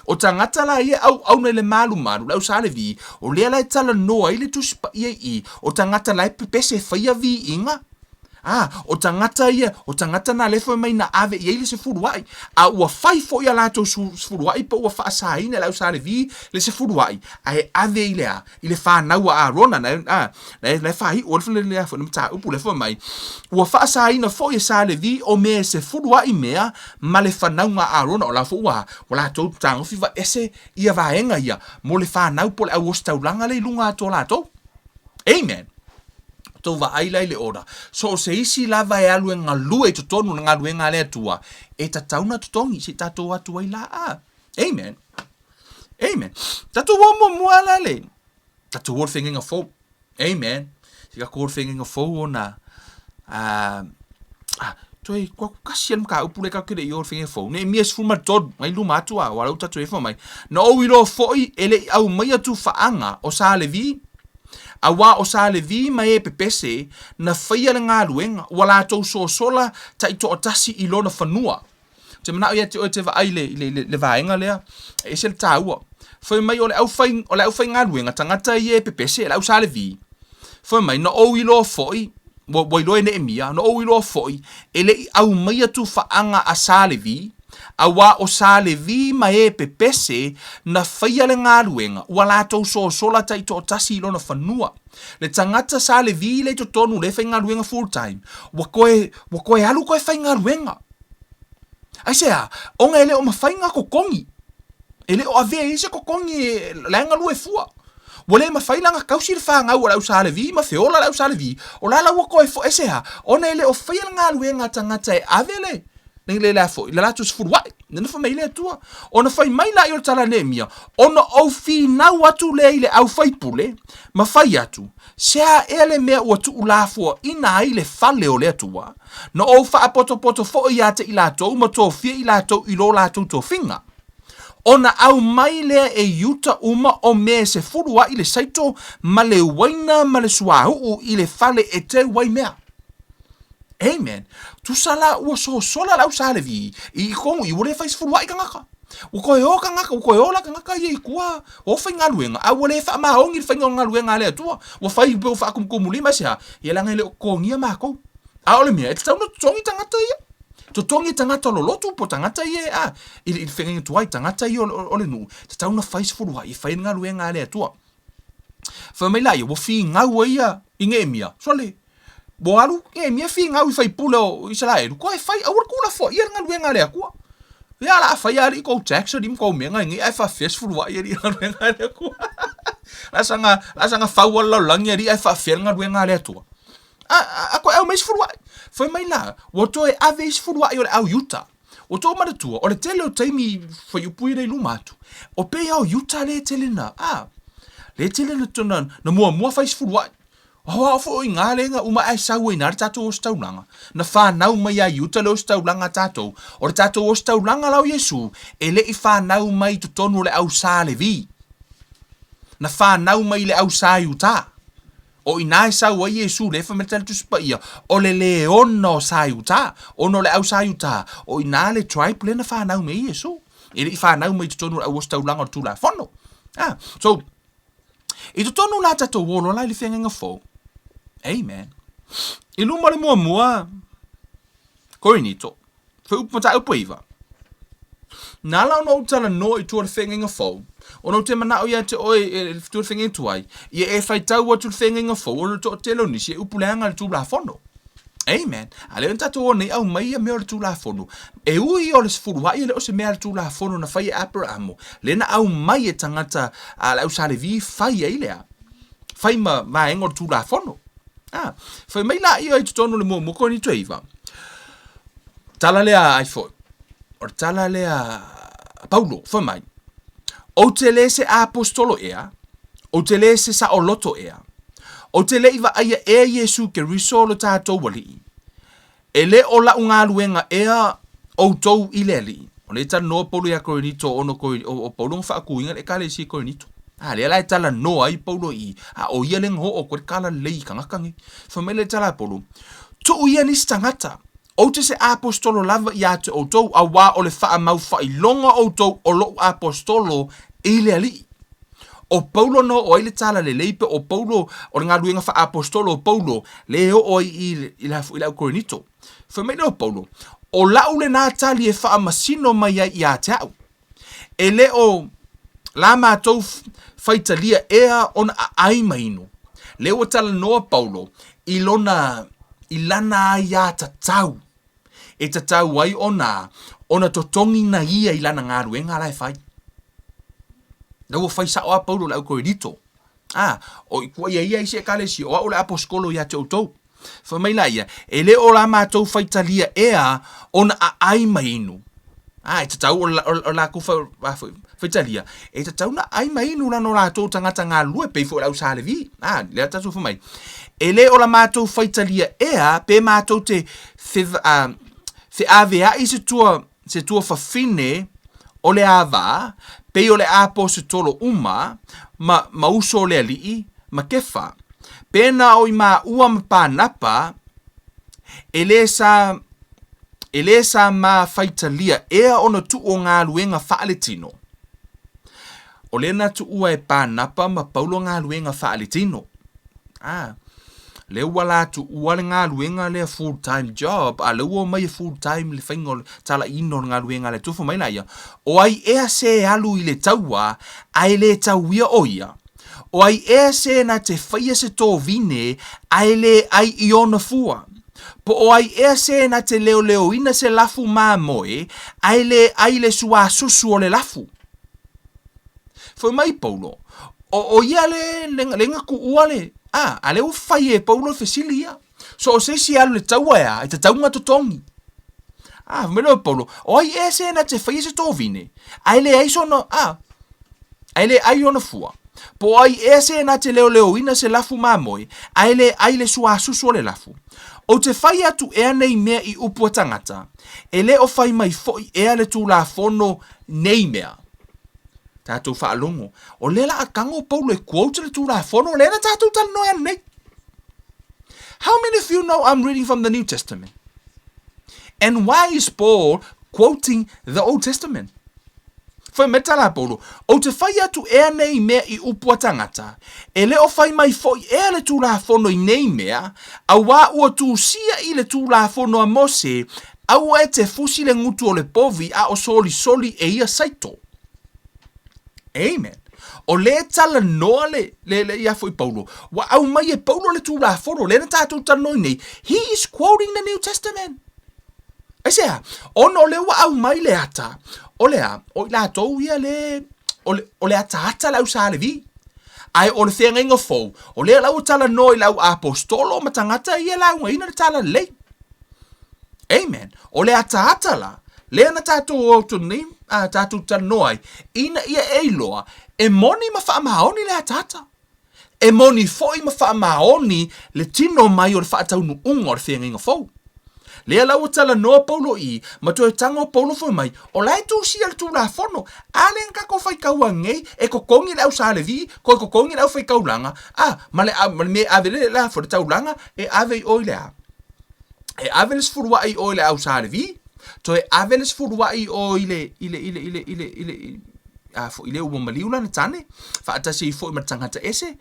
O tagata la ia e auauna i le malumalu, le au sa Levi, o lea la e talanoa ai le Tusi Paia i i, o tagata la e pepese e faia viiga. A, o tagata ia, o tagata na lea fai mai na ave i ai le sefuluaʻi, a ua fai foi a latou sefuluaʻi po ua faasaina e le au sa Levi le sefuluaʻi, ae ave i le a? I le fanau a Arona, na, a, na, na e faaiu ai le, le, le mataupu lea fai mai, ua faasaina foi e sa Levi o mea e sefuluaʻi mea ma le fanauga a Arona, o la foi ua, ua latou tagofi vaese ia vaega ia mo le fanau po o le au ositaulaga lea i luga atu o latou. Amen. Tou vaai la i le ora. So o se isi lava e alu e galue i totonu o le galuega a le Atua, e tatau ona totogi se i tatou atu ai la. A. Amen. Amen. Tatou o muamua la le. Tatou o le feagaiga fou. Amen. Se tatou o le feagaiga fou ona a ah, toe kua kasi le mataupu lea tatou te le i o le feagaiga fou. Neemia 13, mai luma atu a, ua lau tatou e mai. Na ou iloa foi e le i aumaia tufaaga o sa Levi, Auā o sa Levi ma e pepese na faia le galuega, ua latou sosola taitoatasi i lona fanua. Ou te manao ia te oe te vaai i le, i le, le, le vaega lea, e ese le taua. Fai mai o le aufai, o le aufaigaluega tagata ia e pepese, le au sa Levi. Fai mai, na ou iloa foi, ua, ua iloa e Neemia, na ou iloa foi, e le i aumaia tufaaga a sa Levi, auā o sa Levi ma e pepese na faia le galuega, ua latou sosola taitoatasi i lona fanua. Le tagata sa Levi lea i totonu lea e faigaluega full time, ua toe, ua toe alu toe faigaluega. Aisea? Ona e le o mafai ona totogi. E le o avea i ai se totogi e, la e galue fua. Ua le mafai la ona tausi le fanau a le au sa Levi ma feola le au sa Levi, o la la ua toe foi, aisea? Ona e le o faia le galuega a tagata e ave le, le, le, le foi, le latou sefuluaʻi. Lena fai mai le Atua. Ona fai mai laia o le tala a Neemia, ona ou finau atu lea i le au faipule, ma fai atu, Se a ea le mea ua tuulafoaina ai le fale o le Atua? Na ou faapotopoto foi ia te i latou ma tofia i latou i lo latou tofiga. Ona aumai lea e Iuta uma o mea e sefuluaʻi le saito ma le uaina ma le suauu i le fale e teu ai mea. Amen. Tusa la ua sosola le au sa Levi i totonu i ua le fai sefuluaʻi tagata. Ua toe o tagata, ua toe o la tagata ia i tua o faigaluega, a ua le faamaoni le faiga o galuega a le Atua. Ua fai pe ua faatumutumulima aisea? Ia leaga e le o totogia matou. A o le mea, e tatau ona totogi tagata ia. Totogi tagata lolotu po o tagata ia e a, i le feagaiga tuai, tagata ia o le nuu, tatau ona fai sefuluaʻi e fai le galuega a le Atua. Fai mai laia, ua finau ai ia i Neemia, sole, ua alu Neemia finau i faipule o Isaraelu, koe fai, aua le tuulafoaia le galuega a le Atua. Ia o le a fai alii tou tax alii ma tou mea nai nei, ae faafefea sefuluaʻi alii i le galuega a le Atua. La saga, la saga fau lava le lalolagi alii ae faafefea le galuega a le Atua. A, a, a toe aumai sefuluaʻi. Fai mai la, ua toe ave ai sefuluaʻi o le au Iuta. Ua tou manatua, o le tele o taimi fuaiupu ia lea i luma atu, o pei lava o Iuta lea e tele na, a, lea e tele na, na, na muamua fai sefuluaʻi. Aoao foi o iga lea na uma ae sau ai i ina le tatou ositaulaga. Na fanau mai ia Iuta le ositaulaga a tatou. O le tatou ositaulaga la o Iesu, e le i fanau mai i totonu o le au sa Levi. Na fanau mai i le au sa Iuta. O i ina e sau ai Iesu, lea e fai mai le Tala Tusi Paia, o le leona o sa Iuta. Ona o le au sa Iuta, o i ina le tribe lea na fanau mai ai Iesu. E le i fanau mai i totonu o le au ositaulaga o le Tulafono. Ah, so, i totonu la tatou o loa la i le feagaiga fou. Amen. I luma o le muamua, Korinito, Fuaiupu mataupu e iva. Na ala ona ou talanoa i tua o le feagaiga fou, ona ou te manao ia te oe e tua le feagaiga tuai, ia e faitau atu le feagaiga fou ona o le toatele o nisi e upu leaga i le Tulafono. Amen. A lea na tatou o nei aumai ia mea o le Tulafono. E ui o le sefuluaʻi e le o se mea a le Tulafono na fai e Aperamo, lea na aumai e tagata a le au sa Levi fai ai lea, fai ma vaega o le Tulafono. A, fai mai laia i totonu o le muamua Korinito e 9. Tala lea ai foi. O le tala lea a Paulo, fai mai, Ou te lē se aposetolo ea, ou te lē se saoloto ea, ou te le i vaaia ea Iesu Keriso lo tatou Alii. E le o la'u galuega ea outou i le Alii. O lea e talanoa Paulo iā Korinito ona o Paulo na faatuina le Ekalesia i Korinito. A lea la e talanoa ai Paulo i i, a o ia lea na oo atu ai le tala lelei i tagata nei. Fai mai le tala a Paulo, Tuu ia nisi tagata, ou te se aposetolo lava ia te outou, auā o le faamaufaailoga outou o lo'u aposetolo i le Alii. O Paulo na oo ai le tala lelei pe o Paulo o le galuega faaapostolo o Paulo lea e oo ai i i le i le au Korinito. Fai mai lea o Paulo, O la'u lenā tali e faamasino mai ai ia te a'u. E le o la matou faitalia ea ona aai ma inu. Lea ua talanoa Paulo i lona i lana aiatatau e tatau ai ona ona totogi na ia i lana galuega la e fai. La ua fai sao a Paulo i le au Korinito. A, o i kua ia ia isi ekalesia, o au le aposetolo ia te outou. Fai mai la ia, e le o la matou faitalia ea ona aai ma inu. A, e tatau o, o, o lakou faitalia, e tatau na ai ma inu lana o latou tagata galulue, pei foi o le au Sa Levi. A, lea tatou fai mai, e le o la matou faitalia ea pe matou te fe, a, feaveai se tua, se tuafafine o le ava, pei o le aposetolo uma, ma, ma uso o le Alii, ma Kefa. Pēnā o i māua ma Pānapa, e lē sa, e lē sa ma faitalia ea ona tuu o galuega faaletino. O lea na tuua e Pānapa ma Paulo galuega faaletino. A, lea ua la tuua le galuega lea full time job, a lea ua omai e full time le faiga o le talaiina o le galuega a le Atua. Fai mai laia, O ai ea se alu i le taua, ae le tauia o ia? O ai ea se na te faia se tovine ae le ai i ona fua? Po o ai ea se na te leoleoina se lafu mamoe ae le ai le suasusu o le lafu? Fai mai Paulo, o, o ia le, le, le na tuua le, a, a lea ua fai e Paulo le fesili ia. So o se isi e alu i le taua e a, e tatau ona totogi. A, fai mai lea o Paulo, o ai ea se na te faia se tovine, ae le ai sona, a, ae le ai ona fua. Po o ai ea se na te leoleoina se lafu mamoe, ae le ai le suasusu o le lafu. Ou te fai atu ea nei mea i upu a tagata, e le o fai mai foi ea le Tulafono nei mea. Tatou faalogo, o lea la a tago o Paulo e quote le Tulafono, lea na tatou talanoa ai nei. How many of you know I'm reading from the New Testament? And why is Paul quoting the Old Testament? Fai mai tala a Paulo, Ou te fai atu ea nei mea i upu a tagata, e le o fai mai foi ea le Tulafono i nei mea, auā ua tusia i le Tulafono a Mose, aua e te fusi le gutu o le povi a o solisoli e ia saito. Amen. O lea e talanoa le, le, le ia foi Paulo. Ua aumai e Paulo le Tulafono, lea na tatou talanoa nei. He is quoting the New Testament. Aisea? Ona o lea ua aumai le ata, o le a, o i latou ia le, o le, o le ataata le au Sa Levi. Ae o le feagaiga fou, o lea la ua talanoa i le au aposetolo ma tagata ia e laugaina le talalelei. Amen. O le ataata la, lea na tatou o atu nei, a tatou talanoa ai, ina ia e iloa, e moni ma faamaoni le ataata. E moni foi ma faamaoni le tino mai o le faataunuuga o le feagaiga fou. Lea la ua talanoa Paulo i, ma toe tago Paulo fai mai, o la e tusia le Tulafono, a lea na tatou faitau anei, e totogi le au Sa Levi, toe totogi le aufai-taulaga, a, ma le, ma le mea e ave le, le, le taulaga, e ave i o i le a? E ave le sefuluai i o i le au Sa Levi, toe ave le sefuluai i o i le, i le, i le, i le, i le, i le, a foi lea ua maliu lana tane, faatasi ai foi ma le tagata ese,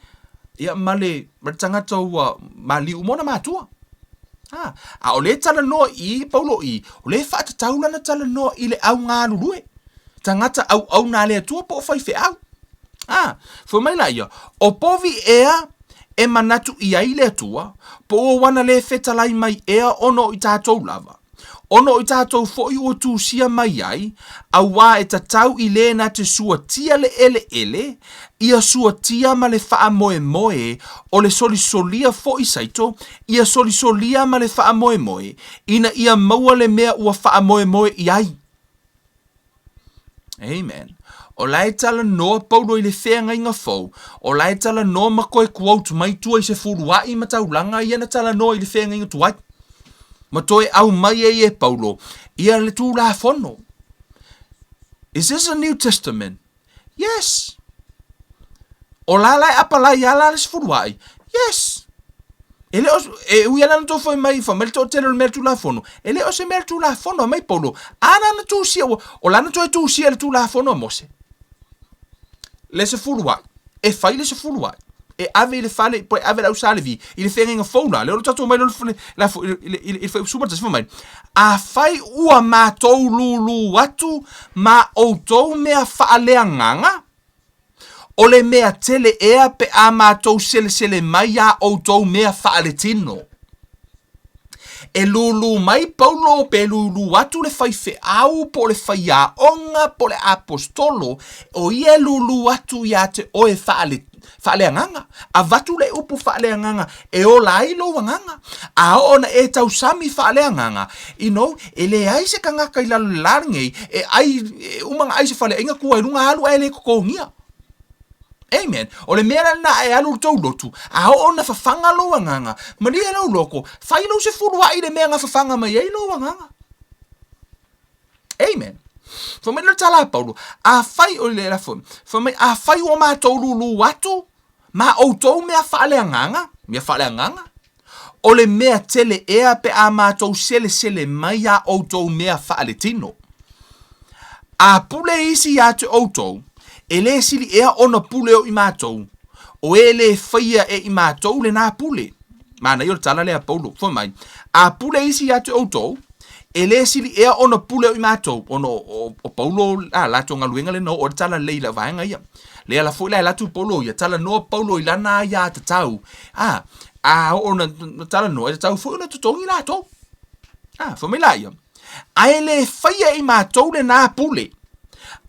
ia ma le, ma le tagata ua maliu uma ona matua. A, a o lea e talanoa i Paulo i, o lea e faatatau lana talanoa i le au galulue, tagata auauna a le Atua po o faifeau. A, fai mai laia, o povi ea e manatu i ai le Atua, po ua wana lē fetalai mai ea ona o i tatou lava. Ona o i tatou foi ua tusia mai ai, auā e tatau i le na te suatia le eleele, ia suatia ma le faamoemoe, o le solisolia foi saito, ia solisolia ma le faamoemoe, ina ia maua le mea ua faamoemoe i ai. Amen. O la e talanoa Paulo i le feagaiga fou, o la e talanoa ma toe quote mai tua i se fulua'i ma taulaga ia na talanoa i le feagaiga tuai. Ma toe aumai ai e Paulo ia le Tulafono. Is this a New Testament? Yes. O la la e apalai a la le sefulua'i? Yes. E le o, e ui ala na tou fai mai, fai mai le toatele o le mea Tulafono. E le o se mea Tulafono, mai Paulo. A na na tusia, ua, o la na toe tusia le Tulafono a Mose. Le sefulua'i. E fai le sefulua'i. E ave i le fale, po e ave le au Sa Levi, i le feagaiga fou la, lea o le tatou mai le, la, i le, i le, i le 11, fai mai, Afai ua matou lūlū atu ma outou mea faaleagaga, o le mea tele ea pe a matou selesele mai iā outou mea faaletino? E lūlū mai Paulo pe lūlū atu le faifeau po o le faiaoga po o le aposetolo, o ia e lūlū atu iā te oe faale, faaleagaga. Avatu le upu faaleagaga e ola ai lou agaga. A oo na e tausami faaleagaga, you know, e leai se kangaka i lalo i le la lenei e ai, e uma na ai se faleaiga tua i luga alu ae le totogia. Amen. O le mea lena e alu i le tou lotu, a oo na fafaga lou agaga, malie lou loko, fai lou sefuluai i le mea na fafaga mai ai lou agaga. Amen. Fai mai le tala a Paulo, afai o le lafo, fai mai afai ua matou lūlū atu ma outou mea faaleagaga, mea faaleagaga, o le mea tele ea pe a matou selesele mai iā outou mea faaletino. A pule isi ia te outou, e le sili ea ona pule o i matou, o e le faia e i matou lenā pule. Manaia o le tala lea a Paulo, fai mai, a pule isi ia te outou, E le sili ea ona pule o i matou, ona o, o Paulo a latou galuega lena o le tala lelei i lau vaega ia. Le ala foi la e latu Paulo ia, talanoa Paulo i lana aiā tatau, a, a oo na, na talanoa, e tatau foi ona totogi latou. A, fai mai la ia, ae le faia i matou lenā pule,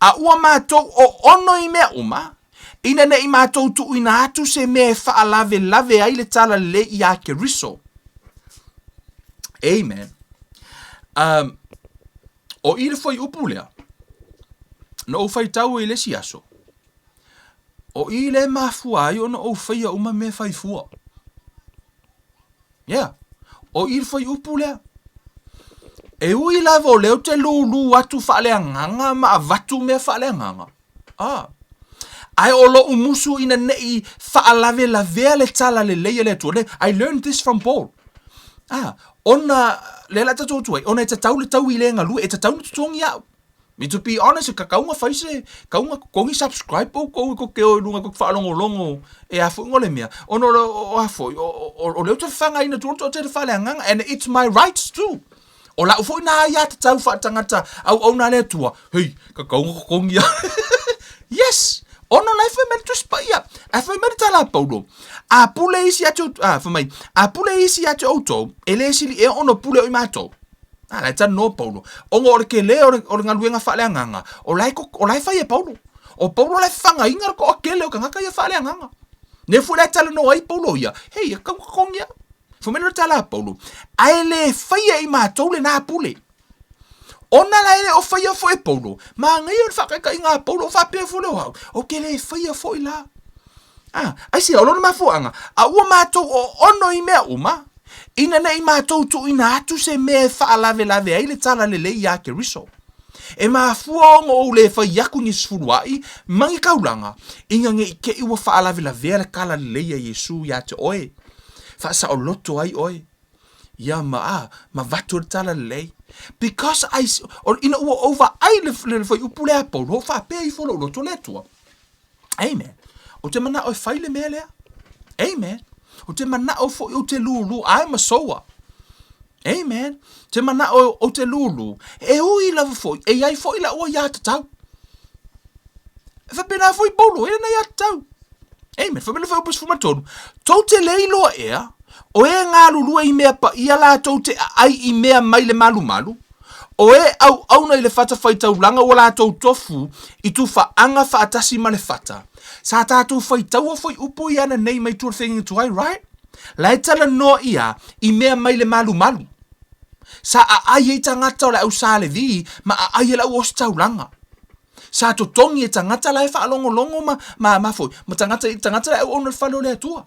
a ua matou oono i mea uma, ina ne i matou tuuina atu se mea e faalavelave ai le tala lelei iā Keriso. Amen. Um, o i le fuaiupu lea, na ou faitau ai i le isi aso, o i le mafua ai ona ou faia uma mea fai fua. Yeah. O i le fuaiupu lea. E ui lava o lea ou te lūlū atu faaleagaga ma avatu mea faaleagaga. Ah. Ae o lo'u musu ina ne'i faalavelavea le tala lelei a le Atua. Le, I learned this from Paul. Ah, ona, lea la tatou atu ai, ona e tatau le taui le galue, e tatau na totogi au. Me to be honest, e kakau fai se, kau nga totogi subscribe oukou i ko ke o i lunga ko faalogologo e a foi ngo le mea. Ona o, o, o a foi, o, o, o lea ou te fafagaina atu, o te faaleagaga, and it's my rights too. O la'u foi na aiā tatau faatagata auauna a le Atua, hei, ka kau totogi a. Yes! Ono la e fai mai le Tusi Paia, ae fai mai le tala a Paulo, A pule isi ia te, a, fai mai, a pule isi ia te outou, e le sili ea ona pule o i matou. A, la e talanoa Paulo. Ona o le tele o le, o le galuega faaleagaga, o la e, o la e fai e Paulo. O Paulo la e fafagaina le toatele o tagata ia faaleagaga. Lea foi la e talanoa ai Paulo ia, hei, e kau totogi a. Fai mai le tala a Paulo, ae le faia i matou lenā pule. Ona la e le o faia foi e Paulo, manaia o le faataitaiga a Paulo, o faapea foi le o au, ou te le faia foi la. Ah, aisea, o lona mafuaaga, a ua matou oono i mea uma, ina ne i matou tuuina atu se mea e faalavelave ai le tala lelei iā Keriso. E mafua ona ou le fai atu ni sefulua'i ma ni taulaga, ina ne i te i ua faalavelavea le tala lelei a Iesu iā te oe. Faasaoloto ai oe. Ia ma, a, ma avatu le tala lelei. Because I, o, ina ua ou vaai le, le, le fuaiupu lea a Paulo, faapea ifo lou loto le Atua. Amen. Ou te manao e fai le mea lea. Amen. Ou te manao foi ou te lūlū. I'm a sower. Amen. Te manao ou te lūlū. E ui lava foi, e iai foi la'u aiā tatau. E faapena foi Paulo, e lana aiā tatau. Amen. Fai mai le fuaiupu 13, Tou te le iloa ea, o e galulue i mea paia latou te aai i mea mai le malumalu, O e auauna i le fatafaitaulaga ua latou tofu i tufaaga faatasi ma le fata. Sa tatou faitaua foi upu ia ananei mai tua o le feagaiga tuai, right? La e talanoa ia i mea mai le malumalu. Sa aai ai tagata o le au Sa Levi ma aai ai le au ositaulaga. Sa totogi e tagata la e faalogologo ma, ma, ma foi, ma tagata, tagata la e auauna i le fale o le Atua.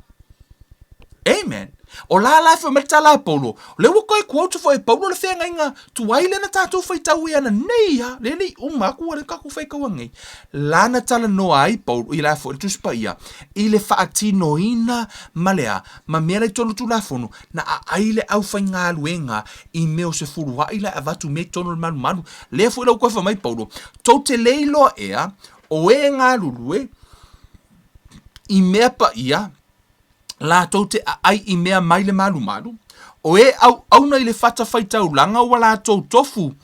Amen. O la la e fai mai le tala a Paulo, o lea ua toe quote foi e Paulo le feagaiga tuai lea na tatou faitau ai ananei lava, lea e le i uma atu lea tatou faitau ananei. La na talanoa ai Paulo, i la foi le Tusi Paia, i le faatinoina ma le a, ma mea la i totonu o le Tulafono, na aai le aufaigaluega i mea o sefuluai la e avatu mea i totonu o le malumalu. Lea foi la ua toe fai mai Paulo, tou te le iloa ea, o e galulue i mea paia, latou te aai i mea mai le malumalu, o e auauna i le fatafaitaulaga ua latou tofu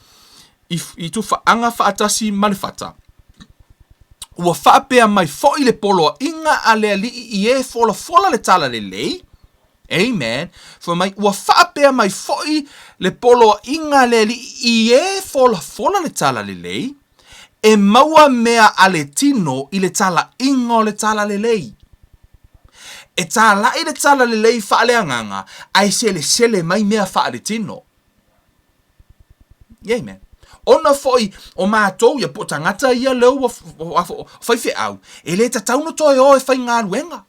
i, i tufaaga faatasi ma le fata. Ua faapea mai foi le poloaiga a le Alii i e folafola le talalelei, Amen. Fai mai, ua faapea mai foi le poloaiga a le Alii i e folafola le talalelei, e maua mea a le tino i le talaiga o le talalelei. E talai le talalelei faaleagaga, ae selesele mai mea faaletino. Amen. Ona foi o matou ia, po o tagata ia lea ua faifeau, e le tatau ona toe o e faigaluega.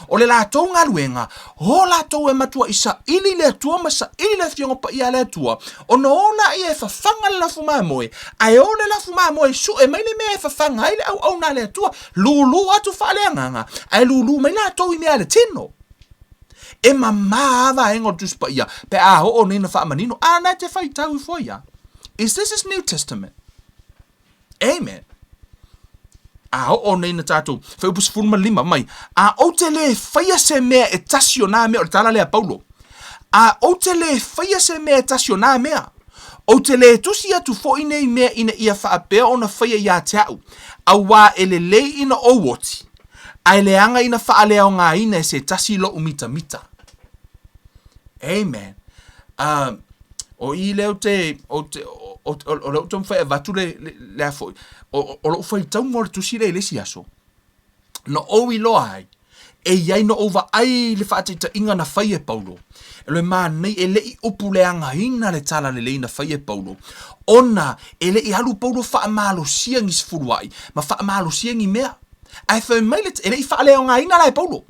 O le latou galuega, o latou e matuai saili le Atua ma saili le Afioga Paia a le Atua, ona o laia e fafaga le lafu mamoe, ae o le lafu mamoe e sue mai le mea e fafaga ai le auauna a le Atua, lulu atu faaleagaga, ae lulu mai latou i mea a le tino. E mamā a vaega o le Tusi Paia pe a oo nei na faamanino, a na e te faitau ifo ai a. Is this is New Testament? Amen. A oo nei na tatou, fuaiupu 15 mai, a ou te lē faia se mea e tasi o nā mea, o le tala lea a Paulo, a ou te lē faia se mea e tasi o nā mea, ou te lē tusi atu foi nei mea ina ia faapea ona faia iā te a'u, auā e lelei ina ou oti, ae leaga ina faaleaogaina e se tasi lo'u mitamita. Amen. O i lea ou te, ou te, o, o, o lea ou te taumafai e avatu le, le, le a foi, o, o lou faitauga o le tusi lea i le isi aso, na ou iloa ai, e i ai na ou vaai i le faataitaiga na fai e Paulo, e le manaia, e le i upu leagaina le talalelei na fai e Paulo, ona e le i alu Paulo faamalosia ni sefuluai ma faamalosia ni mea. Ae fai mai le, e le i faaleaogaina la e Paulo.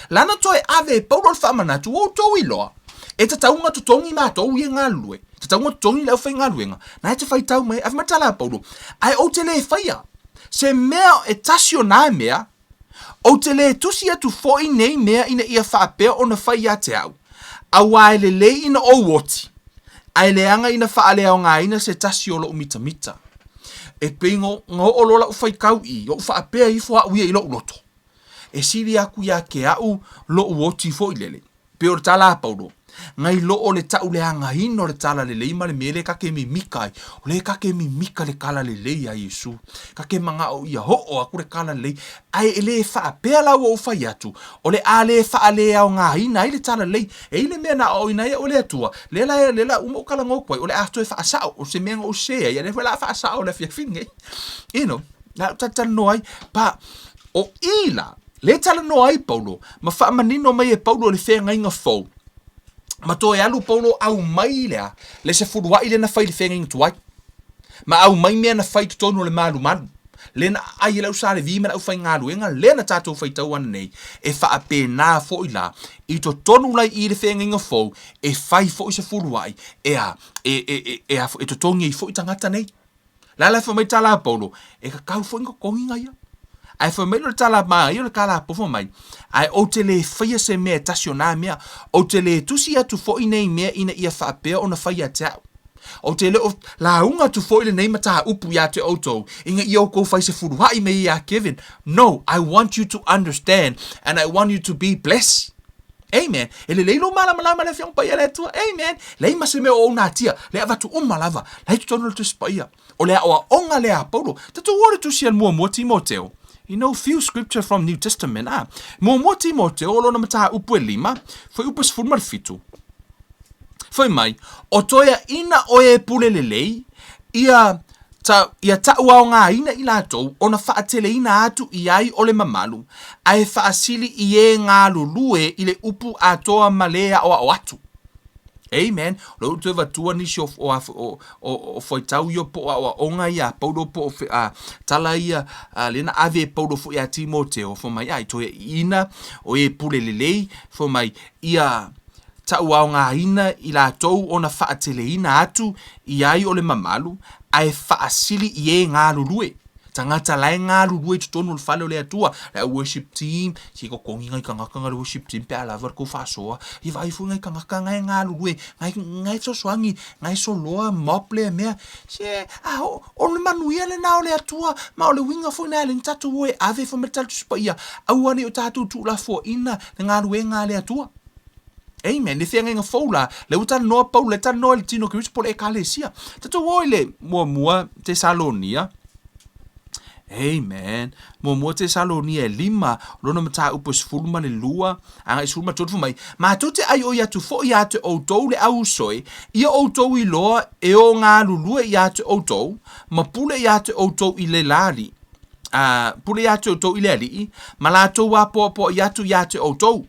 Lana toe ave e Paulo le faamanatu, ua outou iloa, e tatau ona totogi matou ia e galulue, tatau ona totogi le aufaigaluega, na e te faitau mai, ave mai le tala a Paulo, ae ou te le faia se mea e tasi o na mea, ou te le tusi atu foi nei mea ina ia faapea ona fai ia te au, auā e lelei ina ou oti, ae leaga ina faaleaogaina se tasi o lou mitamita. E pei na oo loa lau faitau i, ou faapea ifo au ia i lou loto. E sili aku iā ke aʻu loʻu oti foi lele. Pei o le tala a Paulo, Ngai loo le taʻu leagaina o le tala lelei ma le mea lea ka ke mimika ai. O lea ka ke mimika le kala lelei a Iesu. Ka ke manaʻo ia hoʻo aku le kala lelei, ae e le faapea la ua ou fai atu, o le a le faaleaogaina ai le tala lelei. E i le mea na aoaoina ai au e le Atua, lea la, lea la uma ou talanoa atu ai, o le a toe faasao, o se mea na ou sese ai, a lea foi o le a faasao i le afiafi lenei. You know, la ou talatalanoa ai, pa, O i la, lea talanoa ai Paulo, ma faamanino mai e Paulo le feagaiga fou, ma toe alu Paulo aumai lea, le sefuluai lea na fai i le feagaiga tuai, ma aumai mea na fai i totonu o le malumalu, lea na aai e le au Sa Levi ma le aufaigaluega lea na tatou faitau ananei, e faapena foi la, i totonu la i i le feagaiga fou, e fai foi sefuluai, e a, e, e, e, e, a, e totogi ai foi tagata nei. La la e fai mai tala a Paulo, e kakau foi na totogi ia. Ae fai mai le tala ma ia o le tala a Paulo mai, ae ou te le faia se mea e tasi o nā mea, ou te le tusi atu foi nei mea ina ia faapea ona fai ia te au. Ou te le o lauga atu foi lenei mataupu ia te outou ina ia outou fai sefuluai me ia Kevin. No, I want you to understand and I want you to be blessed. Amen. E lelei lou malamalama le Afioga Paia a le Atua. Amen. Leai ma se mea o ou natia, le avatu uma lava, la i totonu o le Tusi Paia. O le aoaoga lea a Paulo. Tatou o le tusi a le muamua Timoteo. You know few scripture from New Testament. Ah, muamua Timoteo o lona mataupu e lima, fuaiupu 17. Fai mai, o toeaina o e pule lelei, ia ta, ia tauaogaina i latou ona faateleina atu i ai o le mamalu, ae faasili i e galulue i le upu atoa ma le aoao atu. Amen. O lea ua toe avatua nisi o, o, o, o, o fuaitau ia po o aoaoga ia a Paulo po o fe, a, tala ia a, lea na ave e Paulo foi ia Timoteo, fai mai, a, i toeaiina o e pule lelei, fai mai, ia tauaogaina i latou ona faateleina atu i ai o le mamalu, ae faasili i e galulue. Tagata la e galulue i totonu o le fale o le Atua, le au worship team, se totogi nai tagata na le worship team pe a lava le tou faasoa, ia vaai foi nai tagata na e galulue, na e fesoasoani, na e soloa mop lea mea, se a o, o le manuia lena o le Atua, ma o le uiga foi lena e ala ai ona tatou o e ave fai mai le tala Tusi Paia, aua ne i o tatou tuulafoaiina le galuega a le Atua. Amen. Le feagaiga fou la, lea ua talanoa Paulo, lea talanoa i le tino o Keriso po o le Ekalesia. Tatou o i le muamua Tesalonia. Amen. Muamua Tesalonia e lima, lona mataupu e 12, agai 13 fai mai, Matou te aioi atu foi ia te outou le auusoe, ia outou iloa e o galulue ia te outou, ma pule ia te outou i le lali, a, pule ia te outou i le Alii, ma latou apoapoai atu ia te outou.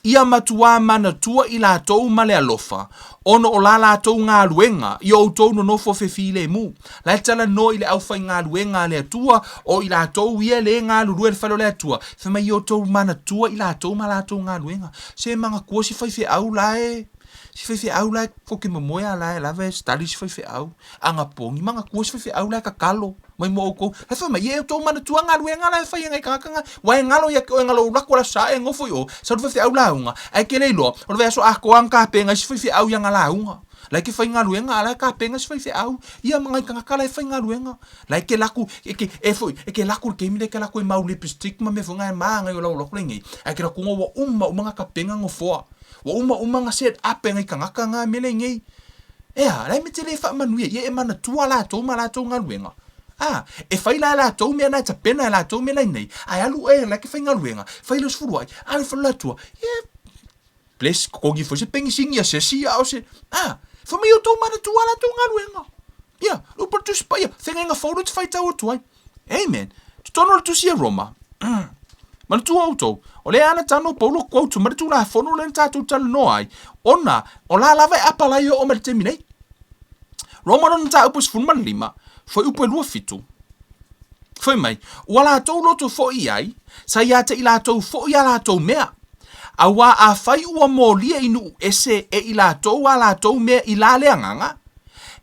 Ia matuā manatua i latou ma le alofa, ona o la latou galuega, ia outou nonofo fefilemu. La e talanoa i le aufaigaluega a le Atua, o i latou ia le galulue i le fale o le Atua, fai mai ia outou manatua i latou ma latou galuega. Se manatua si faifeau la e, si faifeau la e koke momoe a la e lava e study si faifeau, anapogi, manatua si faifeau la e tatalo. mai mo outou. Ae fai mai, ia e outou manatua galuega la e fai e nai tagata na, ua e galo ia te oe na lou alu atu o le Aso Sa e nofo i o, sau le faifeau lauga, ae e te le iloa, o le vaiaso atoa na tapena ai si faifeau i ana lauga. La e te faigaluega a la e tapena si faifeau, ia ma nai tagata la e faigaluega. La e te alu atu, e te, e foi, e te alu atu i le taimi lea e te alu atu e mau lipstick ma mea foi na e manaia o lau alu atu lenei, ae te alu atu ua uma uma na tapena nofoa. Ua uma uma na set up e nai tagata na mea lenei. Ea, la e mete le faamanuia ia e manatua latou ma latou galuega. A, e fai la e latou mea na e tapena e latou mea lainei, ae alu oe la e faigaluega, fai le sefulu ai, alu i fale o le Atua, ia, bless, totogi foi se penisini a se isi a o se, a, fai mai outou manatua latou galuega. Ia, le upu a le Tusi Paia, feagaiga fou lea ou te faitau atu ai. Amen. Totonu o le Tusi a Roma. Manatua outou, o lea ana tano Paulo quote mai le Tulafono lea na tatou talanoa ai, ona o la lava e apalai e oo mai le taimi nei. Roma lona mataupu e 15, fuaiupu e 27. Fai mai, ua latou loto foi i ai, sa ia te i latou foi a latou mea. Auā afai ua molia i nuu ese e i latou a latou mea i la le agaga,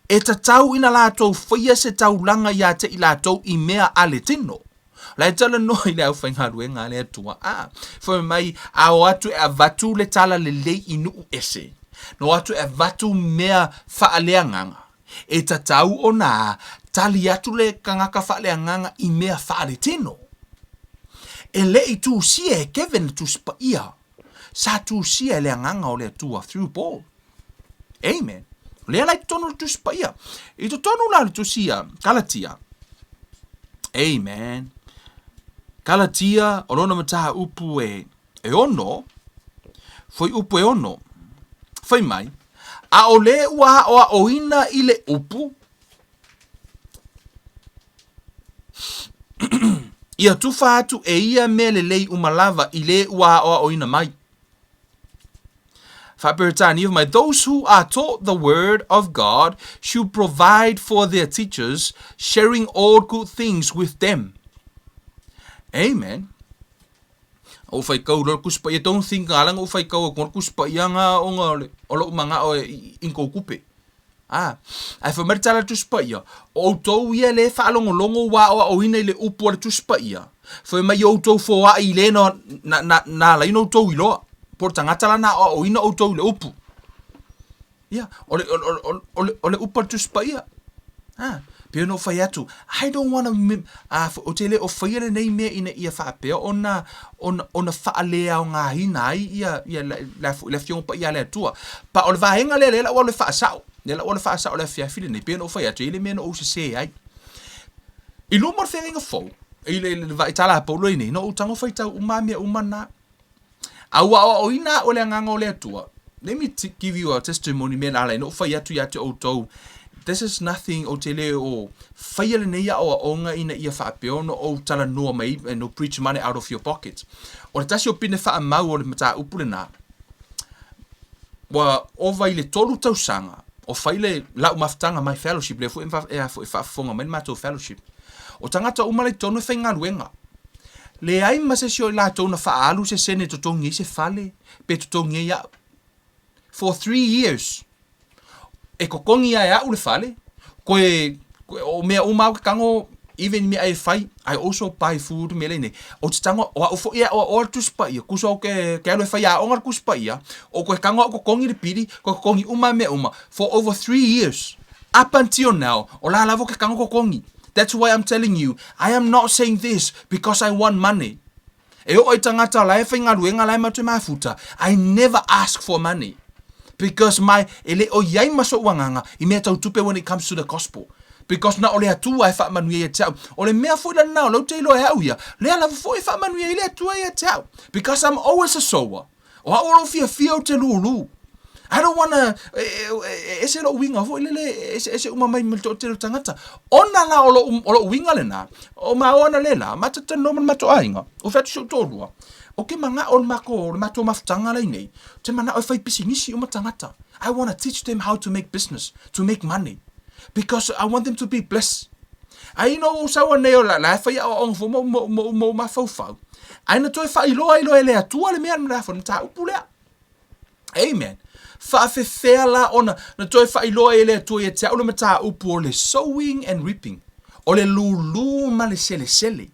e tatau ina latou faia se taulaga ia te i latou i mea a le tino. La e talanoa i le aufaigaluega a le Atua, a, fai mai, a o atu e avatu le tala lelei i nuu ese, na o atu e avatu mea faaleagaga, e tatau ona tali atu le tagata faaleagaga i mea faaletino. E le i tusia e Kevin le Tusi Paia, sa tusia e le Agaga o le Atua through Paul. Amen. O lea la i totonu o le Tusi Paia. I totonu la o le Tusi a Galatia. Amen. Galatia, o lona mataupu e, e ono, fuaiupu e ono, fai mai, a o le ua aʻoaʻoina i le upu, ia tufa atu e ia mea lelei uma lava i le ua aʻoaʻoina mai. Faa-Peretania fai mai, Those who are taught the word of God should provide for their teachers, sharing all good things with them. Amen. Ou faitau loa le Tusi Paia, don't think ala na ou faitau atu le Tusi Paia na ona o lou manao e i tou tupe. A, ae fai mai le tala a le Tusi Paia, o outou ia le faalogologo ua aoaoina i le upu a le Tusi Paia, fai mai ia outou foai i le na, na, na, na ala ai ona outou iloa, po o le tagata la na aoaoina outou i le upu. Ia, o le, o, o, o, le, o le upu a le Tusi Paia. A, pei ona ou fai atu, I don't wanna, a, ou te le o faia lenei mea ina ia faapea ona, ona, ona faaleaogaina ai ia, ia le, le, le Afioga Paia a le Atua. Pa o le vaega lea, lea la ua alu e faasao, lea la ua alu e faasao i le afiafi lenei, pei ona ou fai atu, e i ai le mea na ou sese ai. I luma o le feagaiga fou, i le, le, le vaitala a Paulo i nei, na ou tago faitau uma lava mea uma na. A ua aoaoina au e le Agaga o le Atua. Let me give you a testimony mea na ala ai na ou fai atu ia te outou, this is nothing, ou te le o faia lenei aoaoga ina ia faapea ona ou talanoa mai and no preach money out of your pocket. O le tasi o pine faamau o le mataupu lena, ua ova i le tolu tausaga o fai le lau mafutaga my fellowship, lea foi e a foi e faafofoga mai le matou fellowship. O tagata uma la i totonu e faigaluega. Leai ma se isi o i latou na faaalu se sene e totogi ai se fale, pe totogi ai au. For 3 years, e totogi lava e au le fale, koe o mea uma au ke tago, even mea e fai, I also buy food mea nei. Ou te tago, o au foi e aoaoa le Tusi Paia, kusa ou ke alu e fai aoga le Tusi Paia, o koe tago au totogi le pili, koe totogi uma mea uma, for over 3 years. Up until now, o la lava ke tago totogi. That's why I'm telling you, I am not saying this because I want money. E oo i tagata la e faigaluega la e matou mafuta, I never ask for money. Because my, e le o iai ma so'u agaga i mea tau tupe when it comes to the gospel. Because na o le Atua e faamanuia ia te au. O le mea foi lena o lea ou te iloa e au ia, lea lava foi e faamanuia ai le Atua ia te au. Because I'm always a sower. O au o lou fiafia ou te lūlū. I don't wanna, e ese lou uiga foi lele, e eseese uma mai ma le toatele o tagata. Ona la o lou, o lou uiga lena, o maua ana le la, ma talanoa ma le matou aiga, o fai atu si ou toalua, ou te manao le matou, le matou mafutaga la i nei, ou te manao e fai pisinisi uma tagata. I wanna teach them how to make business, to make money. Because I want them to be blessed. Ai ina ua ou sau nei o la, la e fai aoaoga foi ma ou, ma ou, ma ou mafaufau. Ai na toe faailoa ai loa e le Atua le mea le mataupu lea. Amen. Faafefea la ona na toe faailoa ai e le Atua ia te au le mataupu o le sowing and reaping, o le lūlū ma le selesele.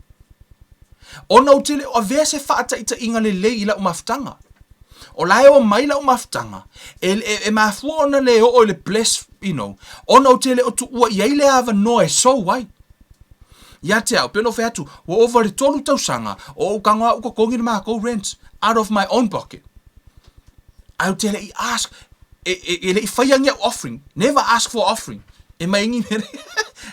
Ona ou te le o avea se faataitaiga lelei i lau mafutaga. O la e o mai lau mafutaga, e, e, e mafua ona le oo i le bless, ona ou te le o tuua i ai le avanoa e sow ai. Ia te au, pei ona ou fai atu, ua ova le tolu tausaga o ou tago au totogi le matou rent out of my own pocket. Ae ou te le i ask, e, e, e le i faia ni au offering. Never ask for offering. E mai ni mea.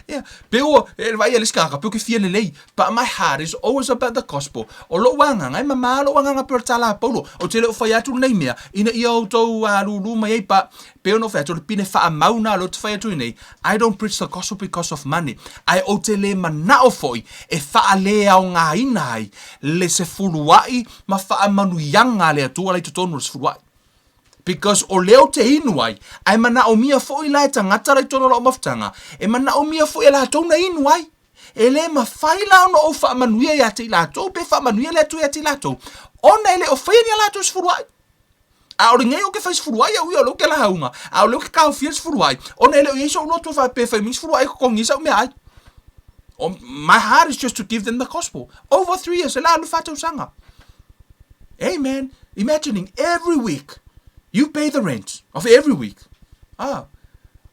Yeah. Pe ua, e vaai a le isi tagata, pe ua ke fia lelei. But my heart is always about the gospel. O lou agaga, e mama lou agaga pei o le tala a Paulo. Ou te le o fai atu lenei mea, ina ia outou lūlū mai ai, but pei ona ou fai atu, o le pine faamau na lea ou te fai atu ai nei, I don't preach the gospel because of money. Ae ou te le manao foi e faaleaogaina ai le sefuluai ma faamanuiaga a le Atua la i totonu o le sefuluai. Because o lea ou te inu ai, ae manaomia foi la e tagata la i totonu o lau mafutaga, e manaomia foi e latou na inu ai. E le mafai la ona ou faamanuia ia te i latou pe faamanuia le Atua ia te i latou, ona e le o faia ni a latou sefuluai. A o lenei ou te fai sefuluai au ia o lea ou te lauga, a o lea ou te taofia le sefuluai, ona e le o i ai sou loto faapea e fai mai sefuluai e totogi ai sau meaai. My heart is just to give them the gospel. Over 3 years, e la alu fa tausaga. Amen. Imagining every week you pay the rent of every week. Ah,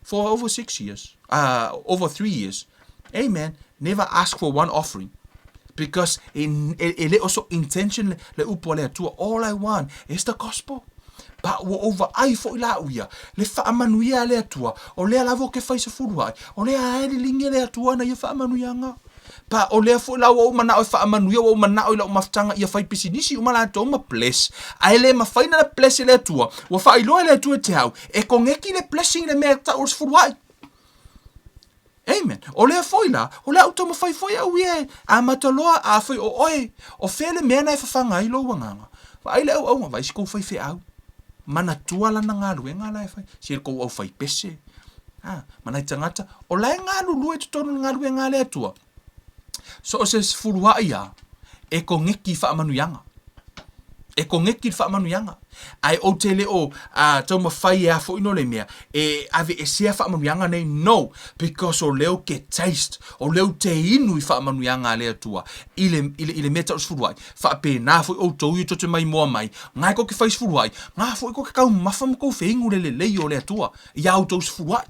for over 6 years, over 3 years. Amen. Never ask for one offering. Because e, e, e le o so intention le upu a le Atua. All I want is the gospel. But ua ou vaai foi la au ia, le faamanuia a le Atua, o lea lava ou te fai sefulu ai, o lea e liligia le Atua na ia faamanuiaga. Pa o lea foi la ua ou manao e faamanuia, ua ou manao i lau mafutaga ia fai pisinisi uma latou ma bless. Ae le mafai ona bless e le Atua, ua faailoa e le Atua e te au, e koneki le blessing i le mea e tau o le sefulu ai. Amen. O lea foi la, o le a ou taumafai foi au ia e amata loa, afai o oe, o fea le mea na e fafaga ai lou agaga. Vaai le auauna, vaai si kou faifeau. Manatua lana galuega la e fai, si kou aufaipese, a, ma nai tagata, o la e galulue i totonu o le galuega a le Atua. So o se sefuluai a, e koneki i faamanuiaga. E koneki le faamanuiaga. Ae ou te le o taumafai e a foi no le mea, e aveesea faamanuiaga nei, no, because o lea ou te taste, o lea ou te inu i faamanuiaga a le Atua, i le, i le, i le mea tau sefuluai. Faapena foi outou ia tou te maimoa mai, nga e kou te fai sefuluai, nga foi kou te taumafa ma kou feinu le lelei o le Atua, ia outou sefuluai.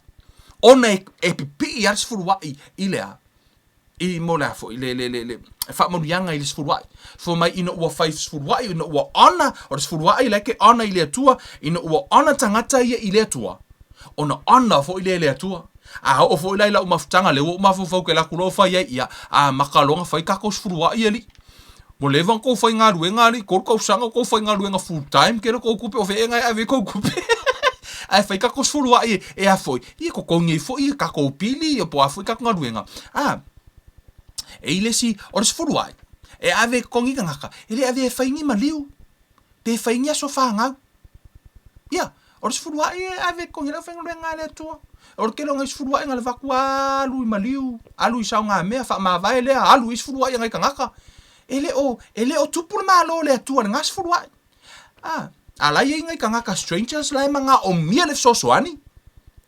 Ona e, e pipii a le sefuluai i le a? I mo le a foi, le, le, le, le faamanuiaga i le sefuluai. Fai mai ina ua fai sefuluai, ina ua honour, o le sefuluai la e honour i le Atua, ina ua honour tagata ia i le Atua, ona honour foi lea e le Atua. A oo foi la i lau mafutaga, lea ua ou mafaufau ke alu atu loa fai ai, ia, amata loa ona fai tatou sefuluai, alii. Ua leva ona tou faigaluega alii 3 tausaga o tou faigaluega full time kela tou tupe o fea ea e ave ai tou tupe ae fai tatou sefuluai e a foi ia totogi ai foi ia tatou pili ia po o a foi tatou galuega a e i le isi o le sefuluai e ave e totogi tagata e le avea e fai ni maliu pe fai ni aso fanau. Ia, o le sefuluai e ave i totogi ai le aufaigaluega a le Atua. O le tele o nai sefuluai na avatu lava alu i maliu, alu i saogamea, faamavae lea, alu i ai sefuluai a nai tagata. E le o, e le o tupu le Malo o le Atua i lena sefuluai. A, a la e i ai nai tagata strangers la e manaomia le fesoasoani.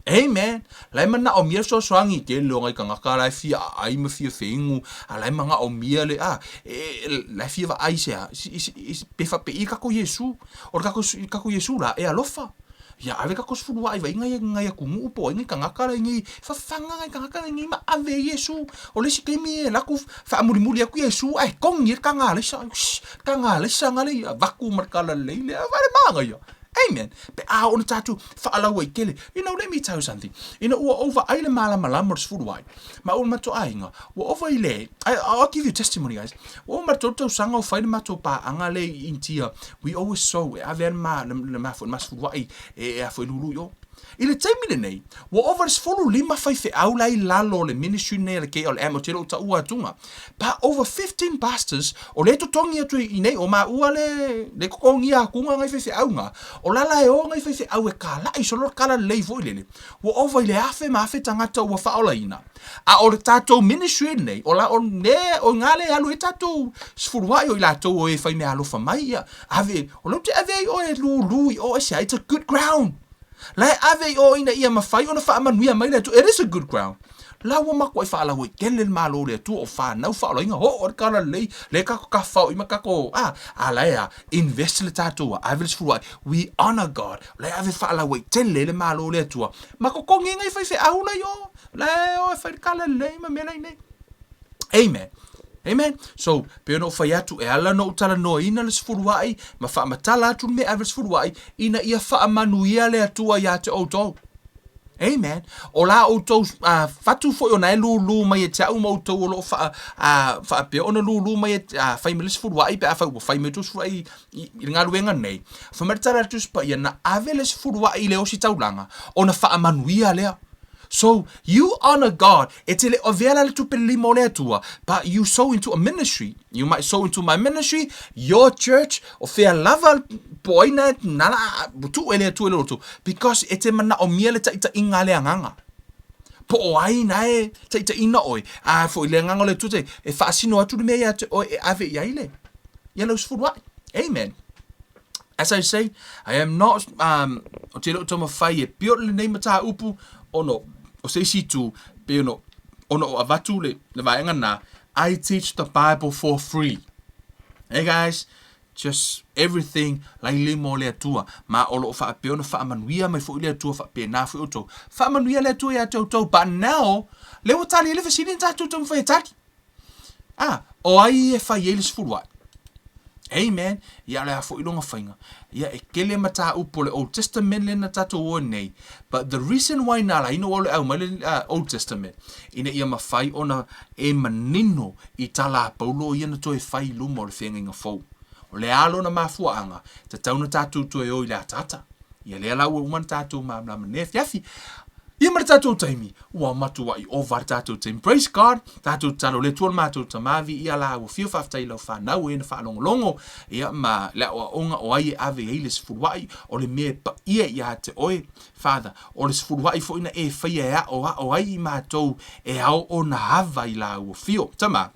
Amen. La e manaomia le fesoasoani i tele o nai tagata la e fia aai ma fia feinu, a la e manaomia le, a, e, la e fia vaai i se a, pe faapei tatou Iesu. O le tatou, tatou Iesu la, e alofa. Ia ave tatou sefuluai vaai nai, nai atunuu po o ai nai tagata la i nei, fafaga nai tagata la i nei ma ave ai Iesu. O le isi taimi e alu atu faamulimuli atu Iesu ae togi ai le taga alaisa, shh, taga alaisa na le avatu ma le talalelei lea, vaai le manaia. Amen. Pe a oo ina tatou faalauaitele. You know, let me tell you something. Ina ua ou vaai le malamalama o le sefuluai, ma ou le matou aiga, ua ova i le, I, I'll give you a testimony, guys. Ua ova ma le 3 tausaga o fai le matou paaga lea i Initia. We always sow, e ave lava le ma, le, le ma, le ma sefuluai e, e a foi lulu i o. I le taimi lenei, ua ova i le 15 faifeau la i lalo o le ministry lenei a le KLM, ou te le o taua atuga. Pa over 15 pastors o lea e totogi atu i nei, o maua le, le totogia atuga nai faifeau nga, o la la e o nai faifeau e kalai solo le kala lelei foi lele, ua ova i le afe ma afe tagata ua faaolaina. A o le tatou ministry lenei, o la, o le, o i nga le alu ai tatou sefuluai o i latou o e fai meaalofa mai, ia, ave, o lea ou te ave ai oe e lulu i o aisea, it's a good ground. La e ave i o ina ia mafai ona faamanuia mai le Atua. It is a good ground. La ua matuai faalauaitele le Malo o le Atua o fanau faaolaina oo le tala lelei le tatou tafafao i ma tatou a a la e a invest le tatou a ave le sefuluai we honor God la e ave faalauaitele le Malo o le Atua ma totogi ai nai faifeau la i o la e o e fai le tala lelei ma mea la i nei. Amen. Amen. So, pei ona ou fai atu, e ala ona ou talanoaina le sefuluai ma faamatala atu le mea e ave le sefuluai, ina ia faamanuia le Atua ia te outou. Amen. O la outou uh, fatu foi ona e lūlū mai e te au ma outou o loo faa, uh, faapea ona lūlū mai e uh, fai mai le sefuluai pe afai ua fai mai outou sefuluai i, i, i le galuega nei. Fai mai le tala a le Tusi Paia, na ave le sefuluai i le ositaulaga ona faamanuia lea. So, you honor God. E te le avea la le tupe le lima o le Atua, but you sow into a ministry. You might sow into my ministry, your church, o fea lava po ai na, na la, tuu e le Atua i le loto, because e te manaomia le taitaiga a le Agaga. Po o ai na e taitaiina oe, a foi le Agaga o le Atua te, e faasino atu le mea ia te oe e ave i ai le, ia lau sefuluai. Amen. As I say, I am not, um, o te le o taumafai e pio lenei mataupu ona o se isi itu, pei ona, ona o avatu le, le vaega na, I teach the Bible for free. Hey guys, just everything lai lima o le Atua, ma o lo o faapea ona faamanuia mai foi le Atua faapena foi outou. Faamanuia le Atua ia te outou, but now, lea ua tali ai le fesili na tatou taumafai e tali. A, o ai e fai ai le sefuluai? Amen. Ia o le a foi lona faiga. Ia e tele mataupu o le Old Testament lea na tatou o ai nei. But the reason why na ala ai na ou alu e au mai le uh, Old Testament, ina ia mafai ona e manino i tala a Paulo ia na toe fai i luma o le feagaiga fou. O le a lona mafuaaga, tatau na tatou toe o i le ataata. Ia lea la ua uma ona tatou malamalama nei afiafi. Ia ma le tatou taimi, ua matuai ova le tatou taimi. Praise God, tatou tatalo le Atua le matou Tama, viia la ua fia faafetai i lau fanau e na faalogologo, ia ma le aoaoga o ai e ave ai le sefuluai, o le mea e paia ia te oe, Father, o le sefuluai foi na e faia e aoao ai i matou e ao ona ava i la ua fio. Tama,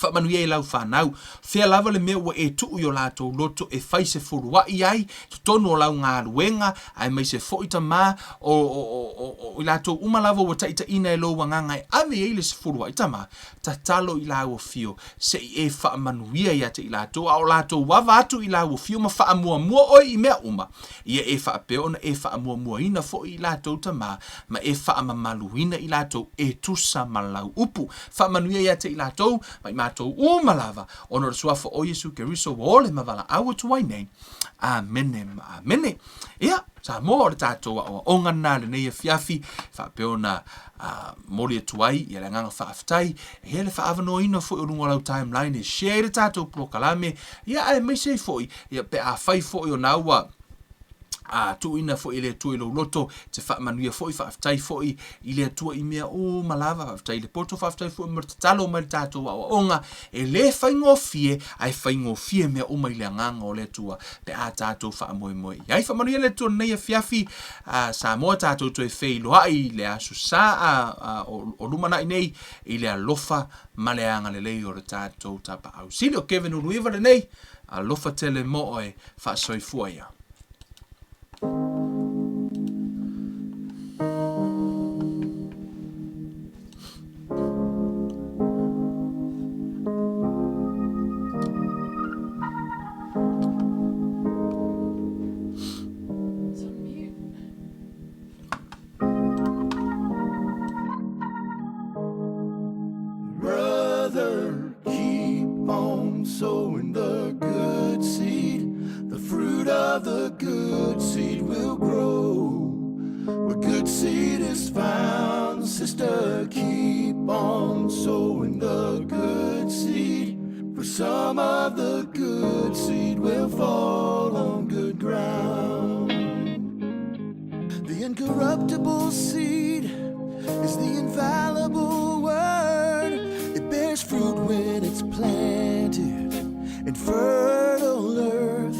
Faamanuia i lau fanau. Fea lava le mea ua e tuu i o latou loto e fai se fuluai ai totonu o lau galuega, aemaise foi Tama, o, o, o, o, i latou uma lava ua taitaiina e lou agaga e ave i ai le sefuluai. Tama, tatalo i lau afio, se i e faamanuia ia te i latou, a o latou ava atu i lau afio ma faamuamua oe i mea uma, ia e faapea ona e faamuamuaina foi i latou Tama, ma e faamamaluina i latou e tusa ma lau upu. Faamanuia ia te i latou, ma i matou uma lava, ona o le Suafa o Iesu Keriso ua ole ma valaau atu ai nei. Amene ma amene. Ia. Samoa. O le tatou aoaoga lena lenei afiafi faapea ona momoli atu ai ia le agaga faafetai ia le faaavanoaina foi o luga o lau timeline e share ai le tatou polokalame ia aemaise ai foi ia pe afai foi ona ua a tuuina foi e le Atua i lou loto te faamanuia foi, faafetai foi i le Atua i mea uma lava, faafetai i le poto, faafetai foi mo le tatalo mai le tatou aoaoga, e le faigofie, ae faigofie mea uma i le agaga o le Atua pe a tatou faamoemoe i ai. Faamanuia le Atua lenei afiafi, a Samoa tatou toe feiloai i le Aso Sa a, a, o, o lumanai nei i le alofa ma le agalelei o le tatou Tapaau Sili. O Kevin Uluiva lenei, alofa tele mo oe, faasoifua ia. It's on mute. Brother, keep on sowing the good seed. The fruit of the good seed will grow. Where good seed is found, sister, keep on sowing the good seed. For some of the good seed will fall on good ground. The incorruptible seed is the infallible word. It bears fruit when it's planted in fertile earth.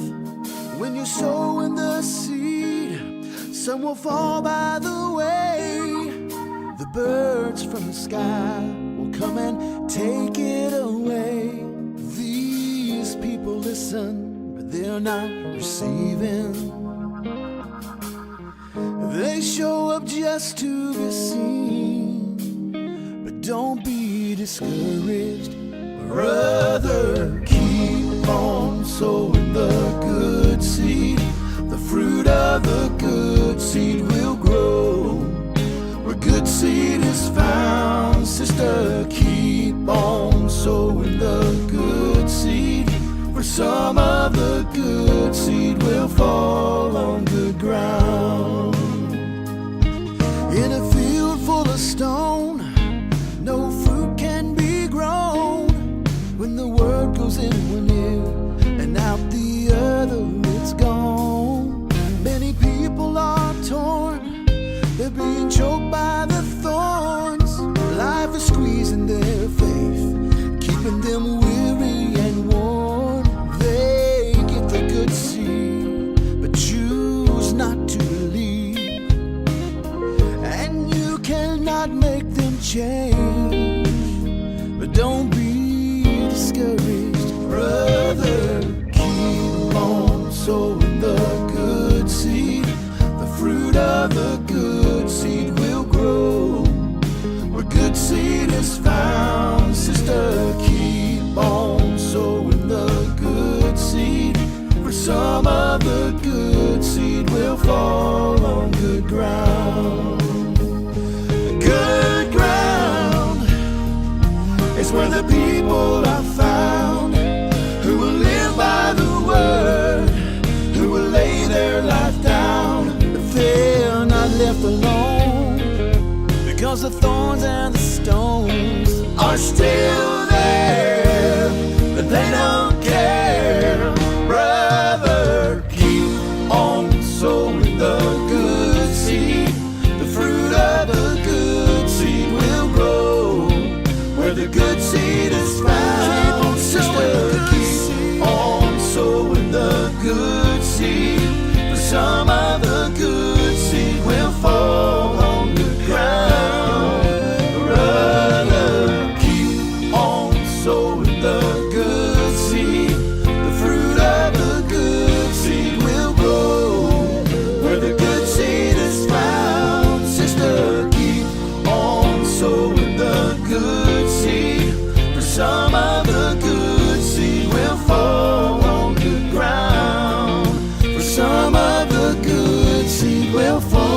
When you sow in the seed, some will fall by the way. The birds from the sky will come and take it away. These people listen, but they're not receiving. They show up just to be seen. But don't be discouraged, brother. Keep on sowing the good seed. The fruit of the good seed will grow. Where good seed is found, sister, keep on sowing the good seed. For some of the good seed will fall on good ground. In a field full of stone, no fruit can be grown. When the word goes in one ear and out the other, it's gone. Many people are torn, they're being choked by the thorns. Life is squeezing their faith, keeping them weary and worn. They get the good seed, but choose not to believe. And you cannot make them change. But don't be discouraged, brother. Keep on sowing the good seed. The fruit of the good seed will grow. Where good seed is found, sister, keep on sowing the good seed. For some of the good seed will fall on good ground. Good ground is where the people are found who will live by the word, who will lay their life down. But they're not left alone because the thorns and the stones are still there, but they don't care. Brother, keep on sowing the good seed. The fruit of the good seed will grow where the good seed is found. Sister, keep on sowing the good seed. For some of the good seed will fall on the ground. Brother, keep on sowing the good seed. The fruit of the good seed will grow where the good seed is found. Sister, keep on sowing the good seed. For some of the good seed will fall on good ground. For some of the good seed will fall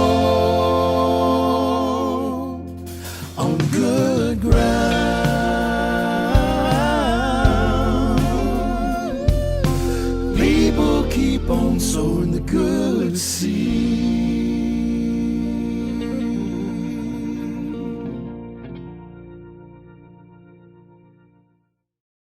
on good ground. People keep on sowing the good seed.